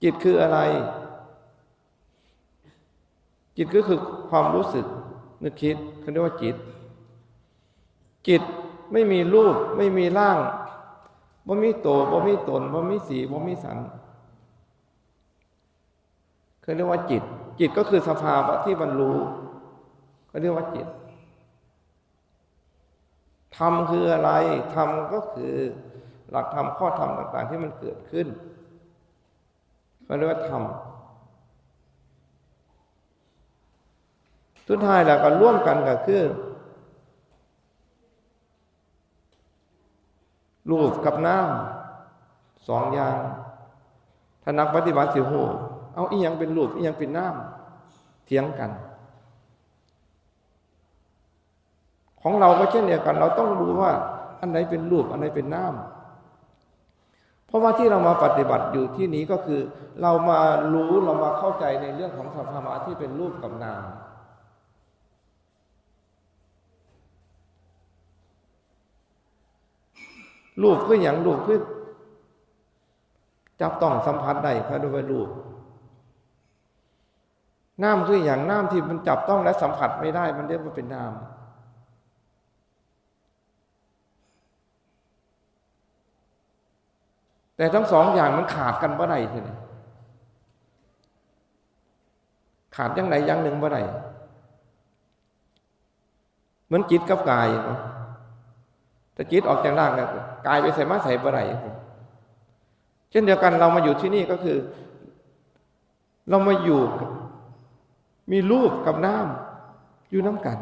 จิตคืออะไร จิตก็คือความรู้สึกนึกคิด เขาเรียกว่าจิต จิตไม่มีรูป ไม่มีร่าง บ่มีโต บ่มีตน บ่มีสี บ่มีสัน เขาเรียกว่าจิต จิตก็คือสภาวะที่มันรู้ เขาเรียกว่าจิต ธรรมคืออะไร ธรรมก็คือหลักธรรมข้อธรรมต่างๆที่มันเกิดขึ้น เขาเรียกว่าธรรม สุดท้ายแล้วก็ร่วมกันก็คือ รูปกับนาม สองอย่าง ถ้านักปฏิบัติสิฮู้ เอาอีหยังเป็นรูป อีหยังเป็นนาม เถียงกัน ของเราก็เช่นเดียวกัน เราต้องรู้ว่าอันไหนเป็นรูป อันไหนเป็นนาม เพราะว่าที่เรามาปฏิบัติอยู่ที่นี้ก็คือ เรามารู้ เรามาเข้าใจในเรื่องของสภาวะที่เป็นรูปกับนาม รูปคือหยัง รูปคือจับต้องสัมผัสได้ เขาเรียกว่ารูป นามคือหยัง นามที่มันจับต้องและสัมผัสไม่ได้ มันเรียกว่าเป็นนาม แต่ทั้งสองอย่างมันขาดกันบ่ได้ทีนี้ ขาดอย่างใดอย่างหนึ่งบ่ได้ เหมือนจิตกับกายเนาะ ถ้าจิตออกจากร่างแล้ว กายไปใส่มาใส่บ่ได้ เช่นเดียวกัน เรามาอยู่ที่นี่ก็คือ เรามาอยู่กับ มีรูปกับนามอยู่นำกัน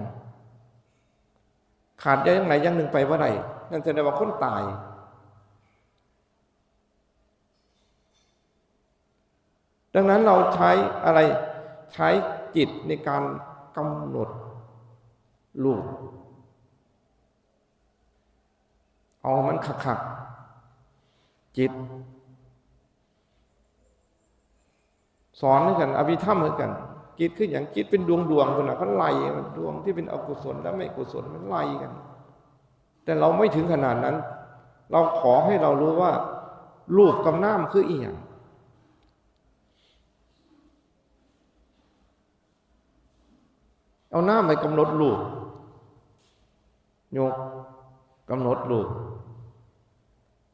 ขาดอย่างใดอย่างหนึ่งไปบ่ได้ นั่นแสดงว่าคนตาย ดังนั้นเราใช้อะไร ใช้จิตในการกำหนดรูป เอามันคักๆ จิต สอนคือกัน อภิธรรมคือกัน จิตคือหยัง จิตเป็นดวงๆ พุ้นน่ะ มันไล่ ดวงที่เป็นอกุศลและไม่กุศลมันไล่กัน แต่เราไม่ถึงขนาดนั้น เราขอให้เรารู้ว่า รูปกับนามคืออีหยัง เอานามไปกำหนดรูป ยก กำหนดรูป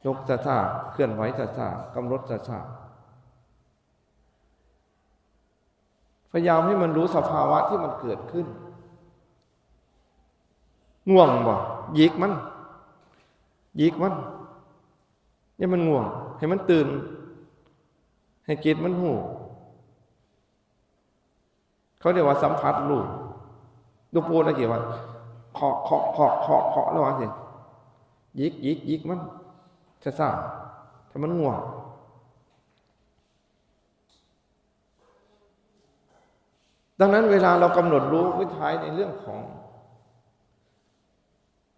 ยกช้าๆ เคลื่อนไหวช้าๆ กำหนดช้าๆ พยายามให้มันรู้สภาวะที่มันเกิดขึ้น ง่วงบ่ หยิกมัน หยิกมัน เนี่ยมันง่วง ให้มันตื่น ให้จิตมันรู้ เขาเรียกว่าสัมผัสรูป หลวงปู่นะเขียนว่า เคาะ เคาะ เคาะ เคาะ เคาะ แล้วว่าสิ หยิก หยิก หยิกมัน ช้าๆ ถ้ามันง่วง ดังนั้นเวลาเรากำหนดรู้วิถีในเรื่องของ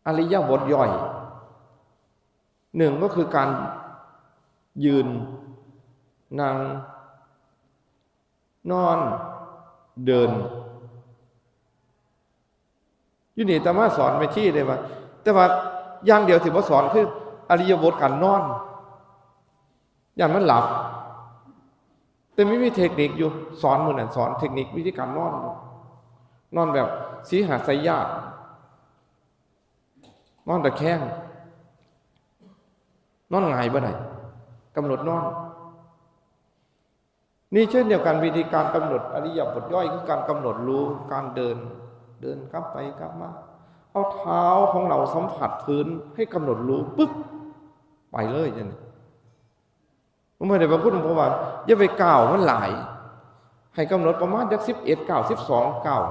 อิริยาบถย่อย หนึ่งก็คือการยืน นั่ง นอน เดิน อยู่นี่อาตมาสอนแม่ชีเลยว่า แต่ว่าอย่างเดียวที่บ่สอนคืออิริยาบถการนอน ย้านมันหลับ แต่มี มีเทคนิคอยู่ สอนมื้อนั้นสอนเทคนิควิธีการนอนอยู่ นอนแบบสีหาสายญาติ นอนตะแคง นอนหงายบ่ได้ กำหนดนอน นี่เช่นเดียวกัน วิธีการกำหนดอิริยาบถย่อยคือการกำหนดรู้การเดิน เดินกลับไปกลับมา เอาเท้าของเราสัมผัสพื้น ให้กำหนดรู้ปุ๊บ ไปเลยจังซี้ ผมไม่ได้บางคนบอกว่า อย่าไปก้าวมันหลาย ให้กำหนดประมาณจักสิบเอ็ดก้าว สิบสองก้าว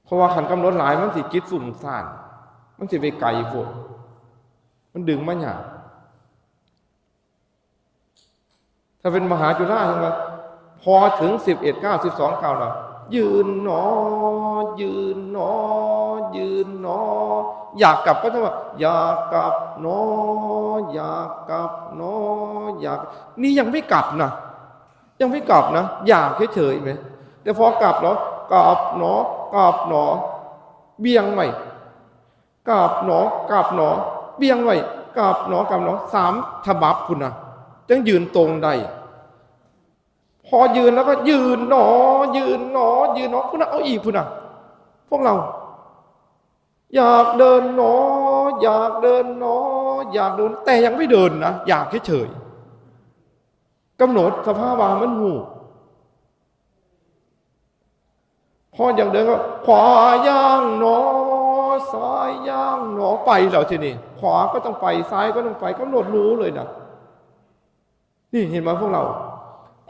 เพราะว่าคันกำหนดหลายมันสิจิตฟุ้งซ่าน มันสิไปไกลโพด มันดึงมายาก ถ้าเป็นมหาจุฬาเห็นว่า พอถึงสิบเอ็ดก้าว สิบสองก้าวแล้ว ยืนหนอ ยืนหนอ ยืนหนอ อยากกลับก็จะว่า อยากกลับหนอ อยากกลับหนอ อยาก นี่ยังไม่กลับนะ ยังไม่กลับนะ อยากเฉยๆไหม แต่พอกลับแล้ว กลับหนอ กลับหนอ เบี่ยงใหม่ กลับหนอ กลับหนอ เบี่ยงใหม่ กลับหนอ กลับหนอ สามฉบับพุ้นนะ จั่งยืนตรงได้ พอยืนแล้วก็ยืนหนอ ยืนหนอ ยืนหนอ พุ้นนะ เอาอีกพุ้นนะ พวกเรา อยากเดินหนอ อยากเดินหนอ อยากเดิน แต่ยังไม่เดินนะ อยากเฉยๆ กำหนดสภาวะมันรู้ พออยากเดินก็ขวาย่างหนอ ซ้ายย่างหนอ ไปแล้วทีนี้ ขวาก็ต้องไป ซ้ายก็ต้องไป กำหนดรู้เลยนะ นี่เห็นไหมพวกเรา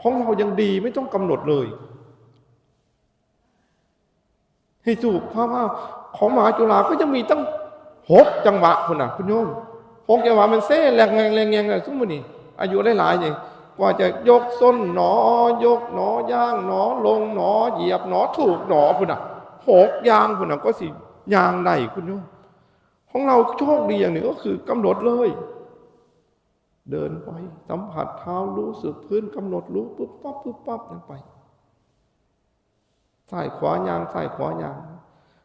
ของเรายังดี ไม่ต้องกำหนดเลย ให้ถูก เพราะว่าของมหาจุฬาก็ยังมีตั้งหกจังหวะพุ้นนะคุณโยม หกจังหวะมันเซ่แรงแรงแรงแรงเลย สมมุตินี่ อายุหลายๆนี่ ว่าจะยกส้นหนอ ยกหนอ ย่างหนอ ลงหนอ เหยียบหนอ ถูกหนอ พุ้นน่ะ หกอย่างพุ้นน่ะ ก็สิย่างได้ คุณโยม ของเราโชคดีอย่างหนึ่งก็คือกำหนดเลย เดินไป สัมผัสเท้า รู้สึกพื้น กำหนดรู้ ปุ๊บปั๊บ ปุ๊บปั๊บ นั่นไป ซ้ายขวาย่าง ซ้ายขวาย่าง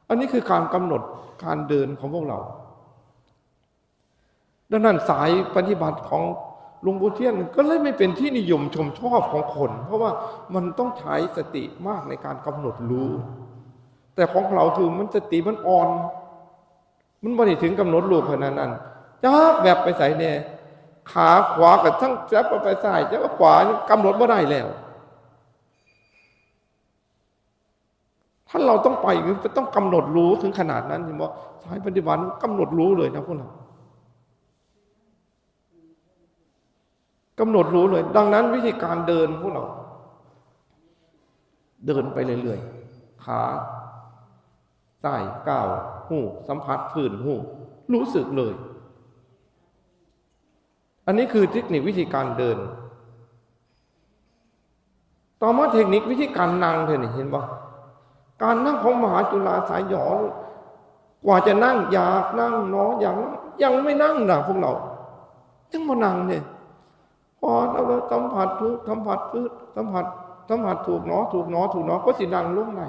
อันนี้คือการกำหนดการเดินของพวกเรา ดังนั้นสายปฏิบัติของหลวงปู่เทียนก็เลยไม่เป็นที่นิยมชมชอบของคน เพราะว่ามันต้องใช้สติมากในการกำหนดรู้ แต่ของเราคือมันสติมันอ่อน มันบ่ได้ถึงกำหนดรู้ขนาดนั้น จักแวบไปไสแน่ ขาขวาก็ทั้งแวบไปซ้าย จักขวา กำหนดบ่ได้แล้ว ถ้าเราต้องไป มันต้องกำหนดรู้ถึงขนาดนั้น เห็นบ่ สายปฏิบัติกำหนดรู้เลยนะพวกเรา กำหนดรู้เลย ดังนั้นวิธีการเดินพวกเรา เดินไปเรื่อยๆ ขา ซ้ายก้าว ฮู้ สัมผัสพื้น ฮู้ รู้สึกเลย อันนี้คือเทคนิควิธีการเดิน ต่อมาเทคนิควิธีการนั่งเด้อนี่ เห็นบ่ การนั่งของมหาจุฬาสายหยอ กว่าจะนั่ง อยากนั่งหนอ อยากนั่ง ยังไม่นั่งนะพวกเรา ยังบ่นั่งเนี่ย พอเราสัมผัสถูก สัมผัสถูก สัมผัส สัมผัสถูกหนอ ถูกหนอ ถูกหนอ ก็สินั่งลงได้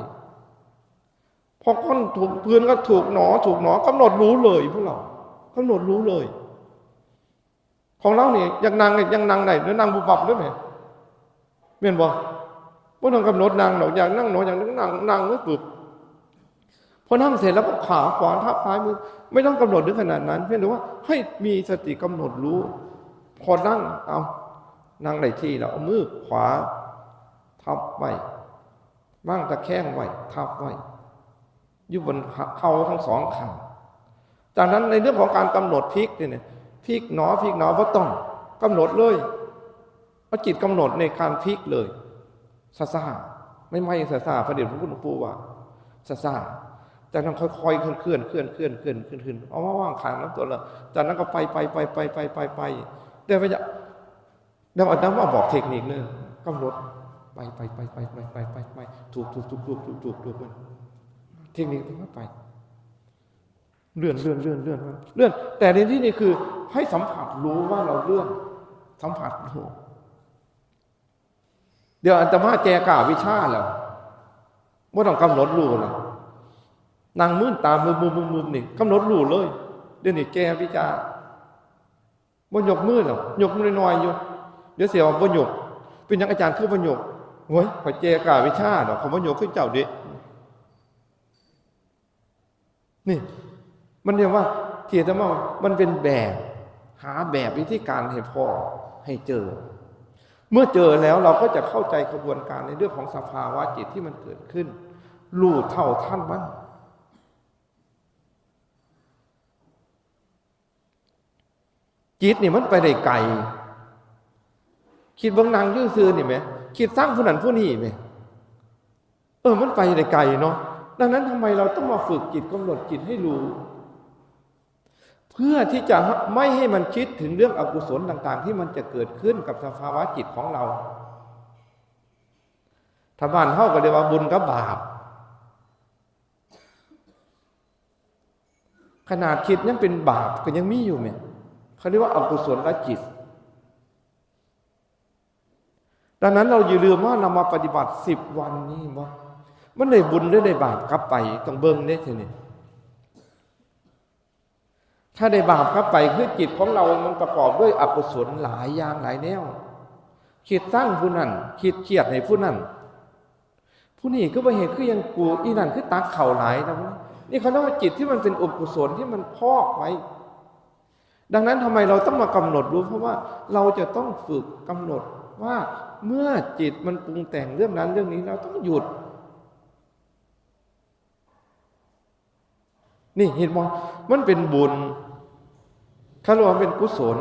พอก้นถูกพื้นก็ถูกหนอ ถูกหนอ กำหนดรู้เลยพวกเรา กำหนดรู้เลย ของเรานี่อยากนั่ง อยากนั่งได้ แล้วนั่งบุบบับเลยแหม แม่นบ่ บ่ต้องกำหนดนั่งดอก อยากนั่งหนอ อยากนั่ง นั่งเลยปุ๊บ พอนั่งเสร็จแล้วก็ขาขวาทับซ้ายมือ ไม่ต้องกำหนดถึงขนาดนั้น เพียงแต่ว่าให้มีสติกำหนดรู้ พอนั่ง เอา นั่งได้ที่แล้ว เอามือขวาทับไว้ วางตะแคงไว้ ทับไว้ อยู่บนเข่าทั้งสองข้าง จากนั้นในเรื่องของการกำหนดพลิกเนี่ย พลิกหนอ พลิกหนอ บ่ต้องกำหนดเลย เอาจิตกำหนดในการพลิกเลย ซ่าๆ ไม่ๆ ซ่าๆ พระเดชพระคุณหลวงปู่ว่า ซ่าๆ จากนั้นค่อยๆ เคลื่อน เคลื่อน เคลื่อน เคลื่อน เคลื่อน เคลื่อน เอามาวางข้างลำตัวแล้ว จากนั้นก็ไป ไป ไป แต่ว่าอย่า แล้วอาตมาบอกเทคนิคเด้อ กำหนด ไป ไป ถูก ถูก ถูก ถูก ถูก ถูก ถูก เทคนิคต้องไป เลื่อน เลื่อน เลื่อน เลื่อน เลื่อน แต่ในที่นี้คือให้สัมผัสรู้ว่าเราเลื่อน สัมผัสรู้ เดี๋ยวอาตมาแจกอวิชชาแล้ว บ่ต้องกำหนดรู้แล้ว นั่งมืนตามึบๆๆๆ นี่ กำหนดรู้เลย เดี๋ยวนี้แจกอวิชชา บ่ยกมือหรอก ยกมือน้อยๆ อยู่ เดี๋ยวสิว่าบ่ยก เป็นหยังอาจารย์คือบ่ยก โอ้ย ข้อยแจกอวิชชาดอก ข้อยบ่ยกคือเจ้าเด้ นี่ มันเรียกว่า ที่อาตมาว่ามันเป็นแบบ หาแบบวิธีการให้พ้อ ให้เจอ เมื่อเจอแล้วเราก็จะเข้าใจขบวนการในเรื่องของสภาวะจิตที่มันเกิดขึ้น รู้เท่าทันมัน จิตนี่มันไปได้ไกล คิดเบิ่งนั่งอยู่ซื่อนี่แหม คิดซังผู้นั้นผู้นี้แหม เออ มันไปได้ไกลเนาะ ดังนั้นทำไมเราต้องมาฝึกจิต กำหนดจิตให้รู้ เพื่อที่จะไม่ให้มันคิดถึงเรื่องอกุศลต่างๆ ที่มันจะเกิดขึ้นกับสภาวะจิตของเรา ถ้าบ้านเฮาก็เรียกว่าบุญกับบาป ขนาดคิดยังเป็นบาปก็ยังมีอยู่แหม เขาเรียกว่าอกุศลจิต ดังนั้นเราอย่าลืมว่าเรามาปฏิบัติสิบวันนี้บ่ มันได้บุญหรือได้บาปกลับไป ต้องเบิ่งเด้ทีนี้ ถ้าได้บาปกลับไปคือจิตของเรามันประกอบด้วยอกุศลหลายอย่างหลายแนว คิดซังผู้นั้น คิดเครียดให้ผู้นั้น ผู้นี้คือบ่เฮ็ดคือยังกู อีนั่นคือตักข้าวหลายนะ นี่เขาเรียกว่าจิตที่มันเป็นอกุศลที่มันพอกไว้ ดังนั้นทำไมเราต้องมากำหนดรู้ เพราะว่าเราจะต้องฝึกกำหนดว่าเมื่อจิตมันปรุงแต่งเรื่องนั้นเรื่องนี้ เราต้องหยุด นี่เห็นบ่ มันเป็นบุญ เขาเรียกว่าเป็นกุศล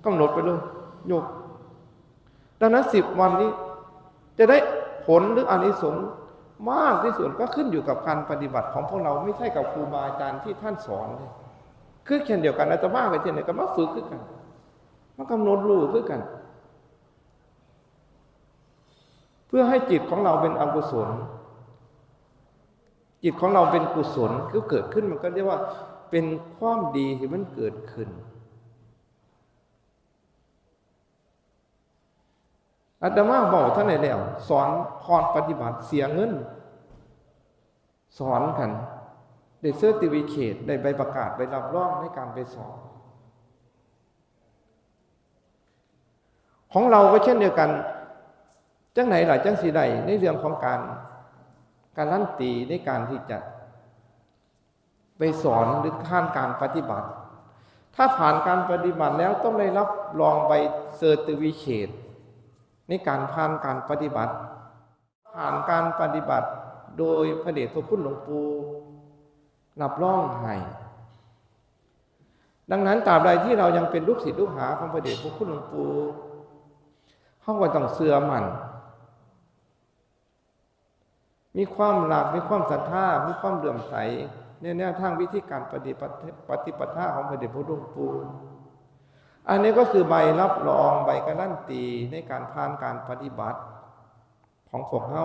กำหนดไปเลย ยก ดังนั้นสิบวันนี้ จะได้ผลหรืออานิสงส์มากที่สุดก็ขึ้นอยู่กับการปฏิบัติของพวกเรา ไม่ใช่กับครูบาอาจารย์ที่ท่านสอนเลย คือเช่นเดียวกัน อาตมาก็เช่นเดียวกัน มาฝึกคือกัน มากำหนดรู้คือกัน เพื่อให้จิตของเราเป็นอกุศล จิตของเราเป็นกุศล คือเกิดขึ้นมันก็เรียกว่าเป็นความดีที่มันเกิดขึ้น อาตมาบอกท่านไหนแล้ว สอนคอร์สปฏิบัติเสียเงิน สอนกัน ได้เซอร์ติฟิเคต ได้ใบประกาศ ใบรับรองในการไปสอน ของเราก็เช่นเดียวกัน จังไหนล่ะจังสิได้ในเรื่องของการการันตีในการที่จะไปสอนหรือผ่านการปฏิบัติ ถ้าผ่านการปฏิบัติแล้วต้องได้รับรองใบเซอร์ติฟิเคตในการผ่านการปฏิบัติ ผ่านการปฏิบัติโดยพระเดชพระคุณหลวงปู่รับรองให้ ดังนั้นตราบใดที่เรายังเป็นลูกศิษย์ลูกหาของพระเดชพระคุณหลวงปู่ เราก็ต้องเชื่อมั่น มีความรัก มีความศรัทธา มีความเลื่อมใสในแนวทางวิธีการปฏิบัติ ปฏิปทาของพระเดชพระคุณหลวงปู่ อันนี้ก็คือใบรับรอง ใบการันตีในการผ่านการปฏิบัติของพวกเรา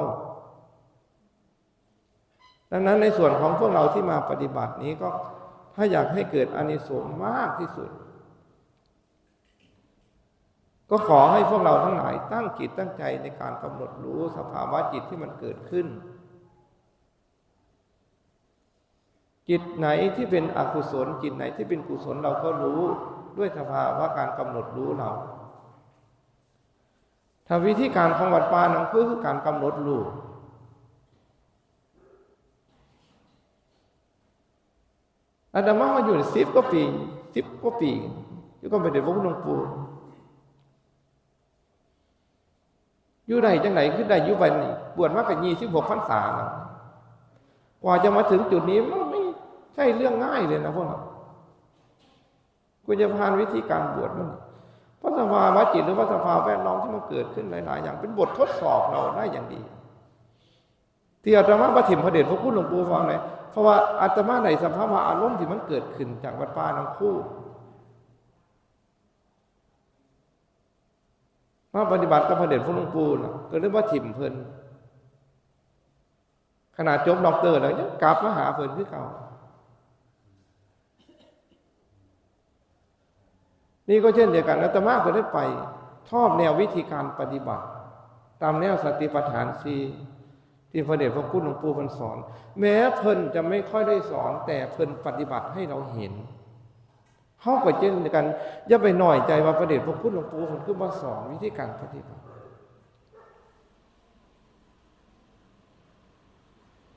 ดังนั้นในส่วนของพวกเราที่มาปฏิบัตินี้ก็ ถ้าอยากให้เกิดอานิสงส์มากที่สุด ก็ขอให้พวกเราทั้งหลายตั้งจิตตั้งใจในการกำหนดรู้สภาวะจิตที่มันเกิดขึ้น จิตไหนที่เป็นอกุศล จิตไหนที่เป็นกุศล เราก็รู้ด้วยสภาวะการกำหนดรู้เรา ถ้าวิธีการของวัดป่าหนองคูคือการกำหนดรู้ อาตมามาอยู่สิบกว่าปี สิบกว่าปี อยู่กับพระเดชพระคุณหลวงปู่ อยู่ได้จังไหน คือได้อยู่บัดนี้ บวชมาก็ยี่สิบหกพรรษาแล้ว กว่าจะมาถึงจุดนี้มันไม่ใช่เรื่องง่ายเลยนะพวกเรา กว่าจะผ่านวิธีการบวชมัน เพราะสภาวะจิตหรือว่าสภาวะแวดล้อมที่มันเกิดขึ้นหลายๆอย่าง เป็นบททดสอบเราได้อย่างดี ที่อาตมาบ่ถิ่มพระเดชพระคุณหลวงปู่ฟังเลย เพราะว่าอาตมาได้สภาวะอารมณ์ที่มันเกิดขึ้นจากวัดป่าหนองคู มาปฏิบัติกับพระเดชพระคุณหลวงปู่น่ะ ก็เลยบ่ถิ่มเพิ่น ขนาดจบด็อกเตอร์แล้วยังกลับมาหาเพิ่นคือเก่า นี่ก็เช่นเดียวกัน อาตมาก็ได้ไปชอบแนววิธีการปฏิบัติ ตามแนวสติปัฏฐานสี่ ที่พระเดชพระคุณหลวงปู่เพิ่นสอน แม้เพิ่นจะไม่ค่อยได้สอน แต่เพิ่นปฏิบัติให้เราเห็น เฮาก็เช่นเดียวกัน อย่าไปน้อยใจว่าพระเดชพระคุณหลวงปู่เพิ่นคือบ่สอนวิธีการปฏิบัติ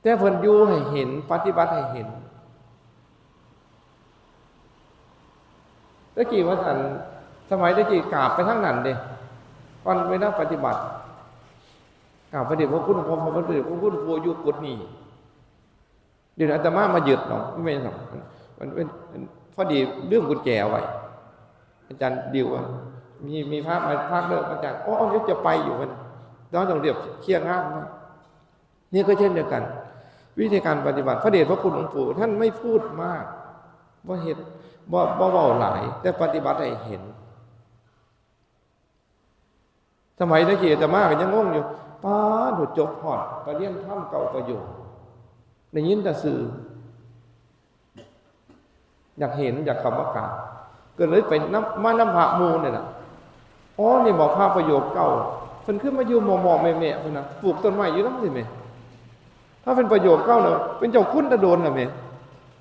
แต่เพิ่นอยู่ให้เห็น ปฏิบัติให้เห็น แต่กี้ว่าซั่น สมัยแต่กี้กราบไปทางนั้นเด้ ก่อนเวลาปฏิบัติ กราบพระเดชพระคุณหลวงพ่อ พระเดชพระคุณหลวงปู่อยู่กุฏินี้ เดี๋ยวนี้อาตมามายึดเนาะ ไม่เป็นหรอก มันเป็น มันพอดีลืมกุญแจไว้ อาจารย์ดิวว่า มี มีพระมาพักเด้อ อาจารย์ อ๋อ เดี๋ยวจะไปอยู่ มัน เราต้องเรียบเคลียร์งานไว้ นี่ก็เช่นเดียวกัน วิธีการปฏิบัติ พระเดชพระคุณหลวงปู่ท่านไม่พูดมาก บ่เฮ็ด บ่ บ่เว้าหลาย แต่ปฏิบัติให้เห็น สมัยตะกี้อาตมาก็ยังงงอยู่ ป๊าด หนูจบฮอด ปริญญาธรรมเก้าประโยค ได้ยินแต่ชื่อ อยากเห็น อยากเข้ามากราบ ก็เลยไปนำ มานำพระหมู่นี่ล่ะ อ๋อ นี่บ่พระประโยคเก้า เพิ่นคือมาอยู่หม่อๆแม่ๆ เพิ่นน่ะ ปลูกต้นไม้อยู่นำสิแม่ ถ้าเป็นประโยคเก้าน่ะ เป็นเจ้าคุณแต่โดนล่ะแม่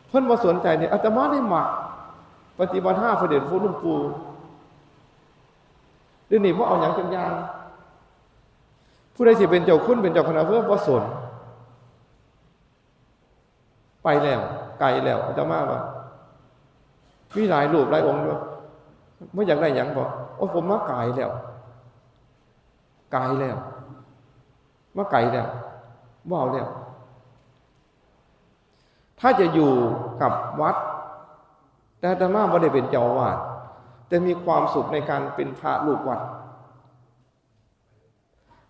เพิ่นบ่สนใจนี่ อาตมาได้มัก ปฏิบัติหาพระเดชพระคุณหลวงปู่ เดี๋ยวนี้บ่เอาหยังจักอย่าง ผู้ใดสิเป็นเจ้าคุณ เป็นเจ้าคณะอำเภอ บ่สน ไปแล้ว ไกลแล้ว อาตมาว่า มีหลายรูปหลายองค์อยู่ บ่อยากได้หยังบ่ โอ้ ผมมาไกลแล้ว ไกลแล้ว มาไกลแล้ว บ่เอาแล้ว ถ้าจะอยู่กับวัด แต่อาตมาบ่ได้เป็นเจ้าอาวาส แต่มีความสุขในการเป็นพระลูกวัด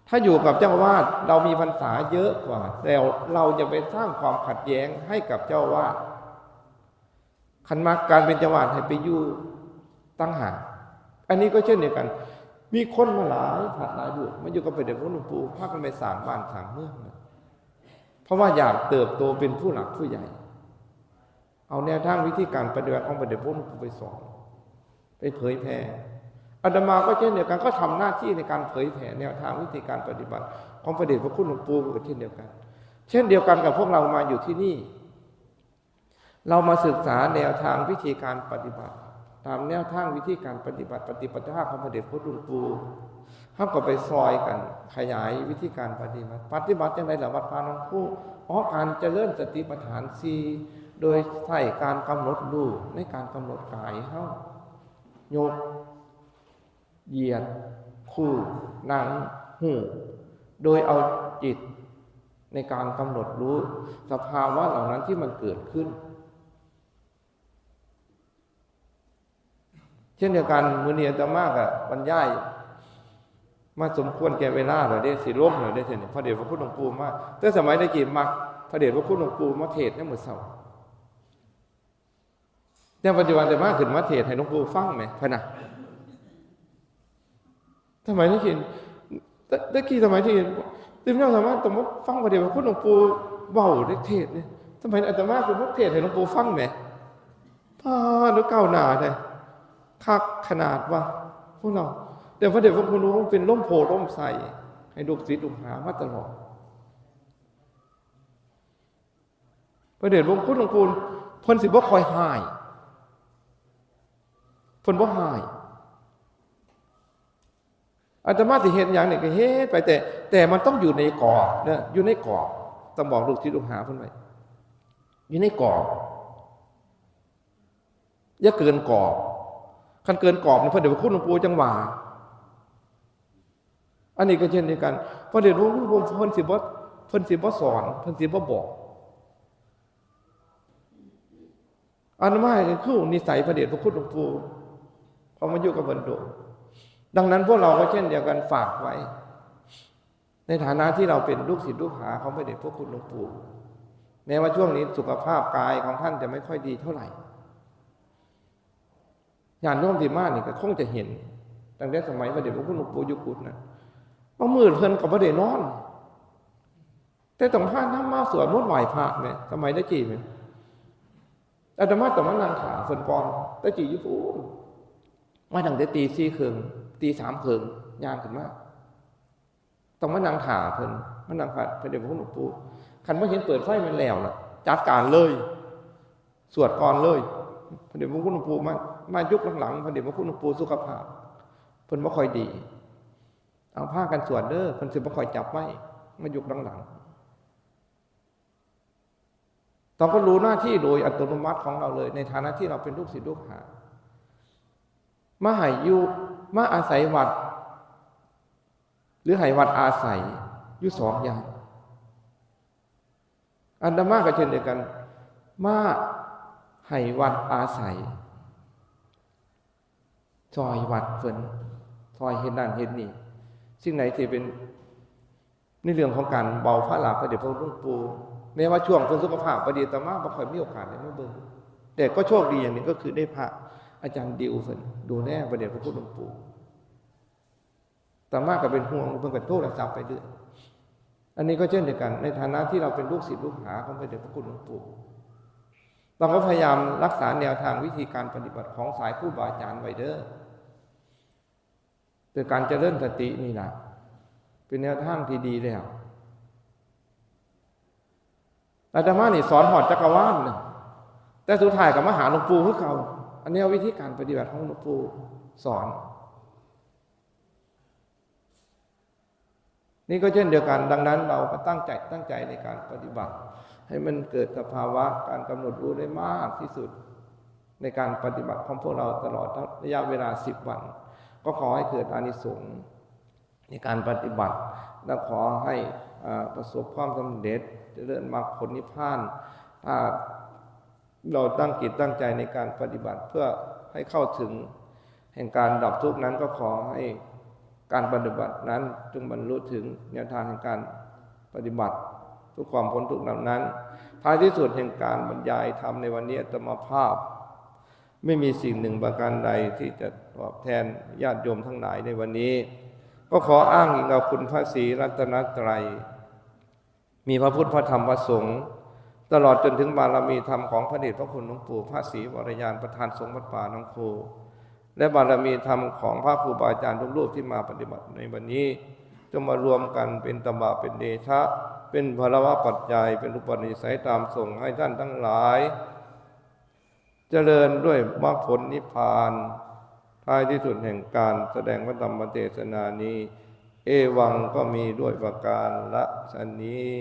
ถ้าอยู่กับเจ้าอาวาส เรามีพรรษาเยอะกว่า แต่เราจะไปสร้างความขัดแย้งให้กับเจ้าอาวาส คันมักการเป็นเจ้าอาวาสให้ไปอยู่ต่างหาก อันนี้ก็เช่นเดียวกัน มีคนมาหลายพระหลายรูปมาอยู่กับพระเดชพระคุณหลวงปู่ พากันไปสร้างบ้านสร้างเมืองนะ เพราะว่าอยากเติบโตเป็นผู้หลักผู้ใหญ่ เอาแนวทางวิธีการปฏิบัติของพระเดชพระคุณหลวงปู่ไปสอน ไปเผยแผ่ อาตมาก็เช่นเดียวกัน ก็ทำหน้าที่ในการเผยแผ่แนวทางวิธีการปฏิบัติของพระเดชพระคุณหลวงปู่ก็เช่นเดียวกัน เช่นเดียวกันกับพวกเรามาอยู่ที่นี่ เรามาศึกษาแนวทางวิธีการปฏิบัติ ตามแนวทางวิธีการปฏิบัติ ปฏิปทาของพระเดชพระคุณหลวงปู่ เฮาก็ไปซอยกันขยายวิธีการปฏิบัติ ปฏิบัติจั่งใดล่ะ วัดป่าหนองคู อ๋อ การเจริญสติปัฏฐานสี่ โดยใช้การกำหนดรู้ในการกำหนดกายเฮา ยก เหยียด คู่ นั่ง ฮู้ โดยเอาจิตในการกำหนดรู้สภาวะเหล่านั้นที่มันเกิดขึ้น เช่นเดียวกัน มื้อนี้อาตมาก็บรรยายมาสมควรแก่เวลาแล้วเด้ สิลงแล้วเด้ เทื่อนี้ พระเดชพระคุณหลวงปู่มา แต่สมัยตะกี้มักพระเดชพระคุณหลวงปู่มาเทศน์ยามมื้อเช้า แต่ปัจจุบันอาตมาขึ้นมาเทศน์ให้หลวงปู่ฟังแหม พะนะ สมัยตะกี้ ตะ ตะกี้สมัยตะกี้ ตื่นเช้ามาต้องมาฟังพระเดชพระคุณหลวงปู่เว้าเทศน์นี่ สมัยอาตมาขึ้นมาเทศน์ให้หลวงปู่ฟังแหม ป๊าด ก้าวหน้าแท้ คักขนาดว่า พวกเรา แต่พระเดชพระคุณหลวงปู่เป็นร่มโพธิ์ร่มไทรให้ลูกศิษย์ลูกหามาตลอด พระเดชพระคุณหลวงปู่ เพิ่นสิบ่ค่อยฮ้าย เพิ่นบ่ฮ้าย อาตมาสิเฮ็ดหยังนี่ก็เฮ็ดไป แต่ แต่มันต้องอยู่ในกรอบเด้อ อยู่ในกรอบ ต้องบอกลูกศิษย์ลูกหาเพิ่นไว้ อยู่ในกรอบ อย่าเกินกรอบ คันเกินกรอบนี่ พระเดชพระคุณหลวงปู่จั่งว่า อันนี้ก็เช่นเดียวกัน พระเดชพระคุณหลวงปู่เพิ่นสิบ่ เพิ่นสิบ่สอน เพิ่นสิบ่บอก อาตมาก็คือนิสัยพระเดชพระคุณหลวงปู่ เพราะมาอยู่กับเพิ่นโดน ดังนั้นพวกเราก็เช่นเดียวกัน ฝากไว้ ในฐานะที่เราเป็นลูกศิษย์ลูกหาของพระเดชพระคุณหลวงปู่ แม้ว่าช่วงนี้สุขภาพกายของท่านจะไม่ค่อยดีเท่าไหร่ ญาติโยมที่มานี่ก็คงจะเห็น ตั้งแต่สมัยพระเดชพระคุณหลวงปู่อยู่กุฏินะ บางมื้อเพิ่นก็บ่ได้นอน แต่ต้องพานำมาสวดมนต์ไหว้พระแหม สมัยตะกี้แหม อาตมาต้องมานั่งท่าเพิ่นก่อน ตะกี้อยู่พู้น มาตั้งแต่ตีสี่ครึ่ง ตีสามครึ่ง ย่างขึ้นมา ต้องมานั่งท่าเพิ่น มานั่งท่าพระเดชพระคุณหลวงปู่ คันบ่เห็นเปิดไฟแม่นแล้วล่ะ จัดการเลย สวดก่อนเลย พระเดชพระคุณหลวงปู่มา มายุคหลังๆ พระเดชพระคุณหลวงปู่สุขภาพ เพิ่นบ่ค่อยดี เอาพากันสวดเด้อ เพิ่นสิบ่ค่อยจับไมค์ มายุคหลังๆ เราก็รู้หน้าที่โดยอัตโนมัติของเราเลย ในฐานะที่เราเป็นลูกศิษย์ลูกหา มาให้อยู่ มาอาศัยวัด หรือให้วัดอาศัยอยู่สองอย่าง อาตมาก็เช่นเดียวกัน มาให้วัดอาศัย ซอยวัดเพิ่น ซอยเฮ็ดนั่นเฮ็ดนี่ สิ่งไหนที่เป็นในเรื่องของการเบาภาระพระเดชพระคุณหลวงปู่ แม้ว่าช่วงเพิ่นสุขภาพบ่ดี อาตมาบ่ค่อยมีโอกาสได้มาเบิ่ง แต่ก็โชคดีอย่างหนึ่งก็คือได้พระอาจารย์ดิวเพิ่นดูแลพระเดชพระคุณหลวงปู่ อาตมาก็เป็นห่วง เพิ่นก็โทรศัพท์ไปเรื่อย อันนี้ก็เช่นเดียวกัน ในฐานะที่เราเป็นลูกศิษย์ลูกหาของพระเดชพระคุณหลวงปู่ เราก็พยายามรักษาแนวทางวิธีการปฏิบัติของสายครูบาอาจารย์ไว้เด้อ โดยการเจริญสตินี่ล่ะ เป็นแนวทางที่ดีแล้ว อาตมานี่สอนฮอดจักรวาลน่ะ แต่สุดท้ายก็มาหาหลวงปู่คือเก่า อันนี้วิธีการปฏิบัติของหลวงปู่สอน นี่ก็เช่นเดียวกัน ดังนั้นเราก็ตั้งใจ ตั้งใจในการปฏิบัติ ให้มันเกิดสภาวะการกำหนดรู้ได้มากที่สุด ในการปฏิบัติของพวกเราตลอดระยะเวลาสิบวัน ก็ขอให้เกิดอานิสงส์ในการปฏิบัติ และขอให้ อ่า ประสบความสำเร็จ เจริญมรรคผลนิพพาน ถ้า เราตั้งจิตตั้งใจในการปฏิบัติเพื่อให้เข้าถึงแห่งการดับทุกข์นั้น ก็ขอให้การปฏิบัตินั้นจงบรรลุถึงแนวทางแห่งการปฏิบัติเพื่อความพ้นทุกข์เหล่านั้น ท้ายที่สุดแห่งการบรรยายธรรมในวันนี้ อาตมาภาพ ไม่มีสิ่งหนึ่งประการใดที่จะตอบแทนญาติโยมทั้งหลายในวันนี้ ก็ขออ้างอิงเอาคุณพระศรีรัตนตรัย มีพระพุทธ พระธรรม พระสงฆ์ ตลอดจนถึงบารมีธรรมของพระเดชพระคุณหลวงปู่พระศรีวรยาน ประธานสงฆ์วัดป่าหนองคู และบารมีธรรมของพระครูบาอาจารย์ทุกรูปที่มาปฏิบัติในวันนี้ จงมารวมกันเป็นตบะเป็นเดชะ เป็นพลวปัจจัย เป็นอุปนิสัยตามส่งให้ท่านทั้งหลาย เจริญด้วยมรรคผลนิพพาน ท้ายที่สุดแห่งการแสดงพระธรรมเทศนานี้ เอวังก็มีด้วยประการฉะนี้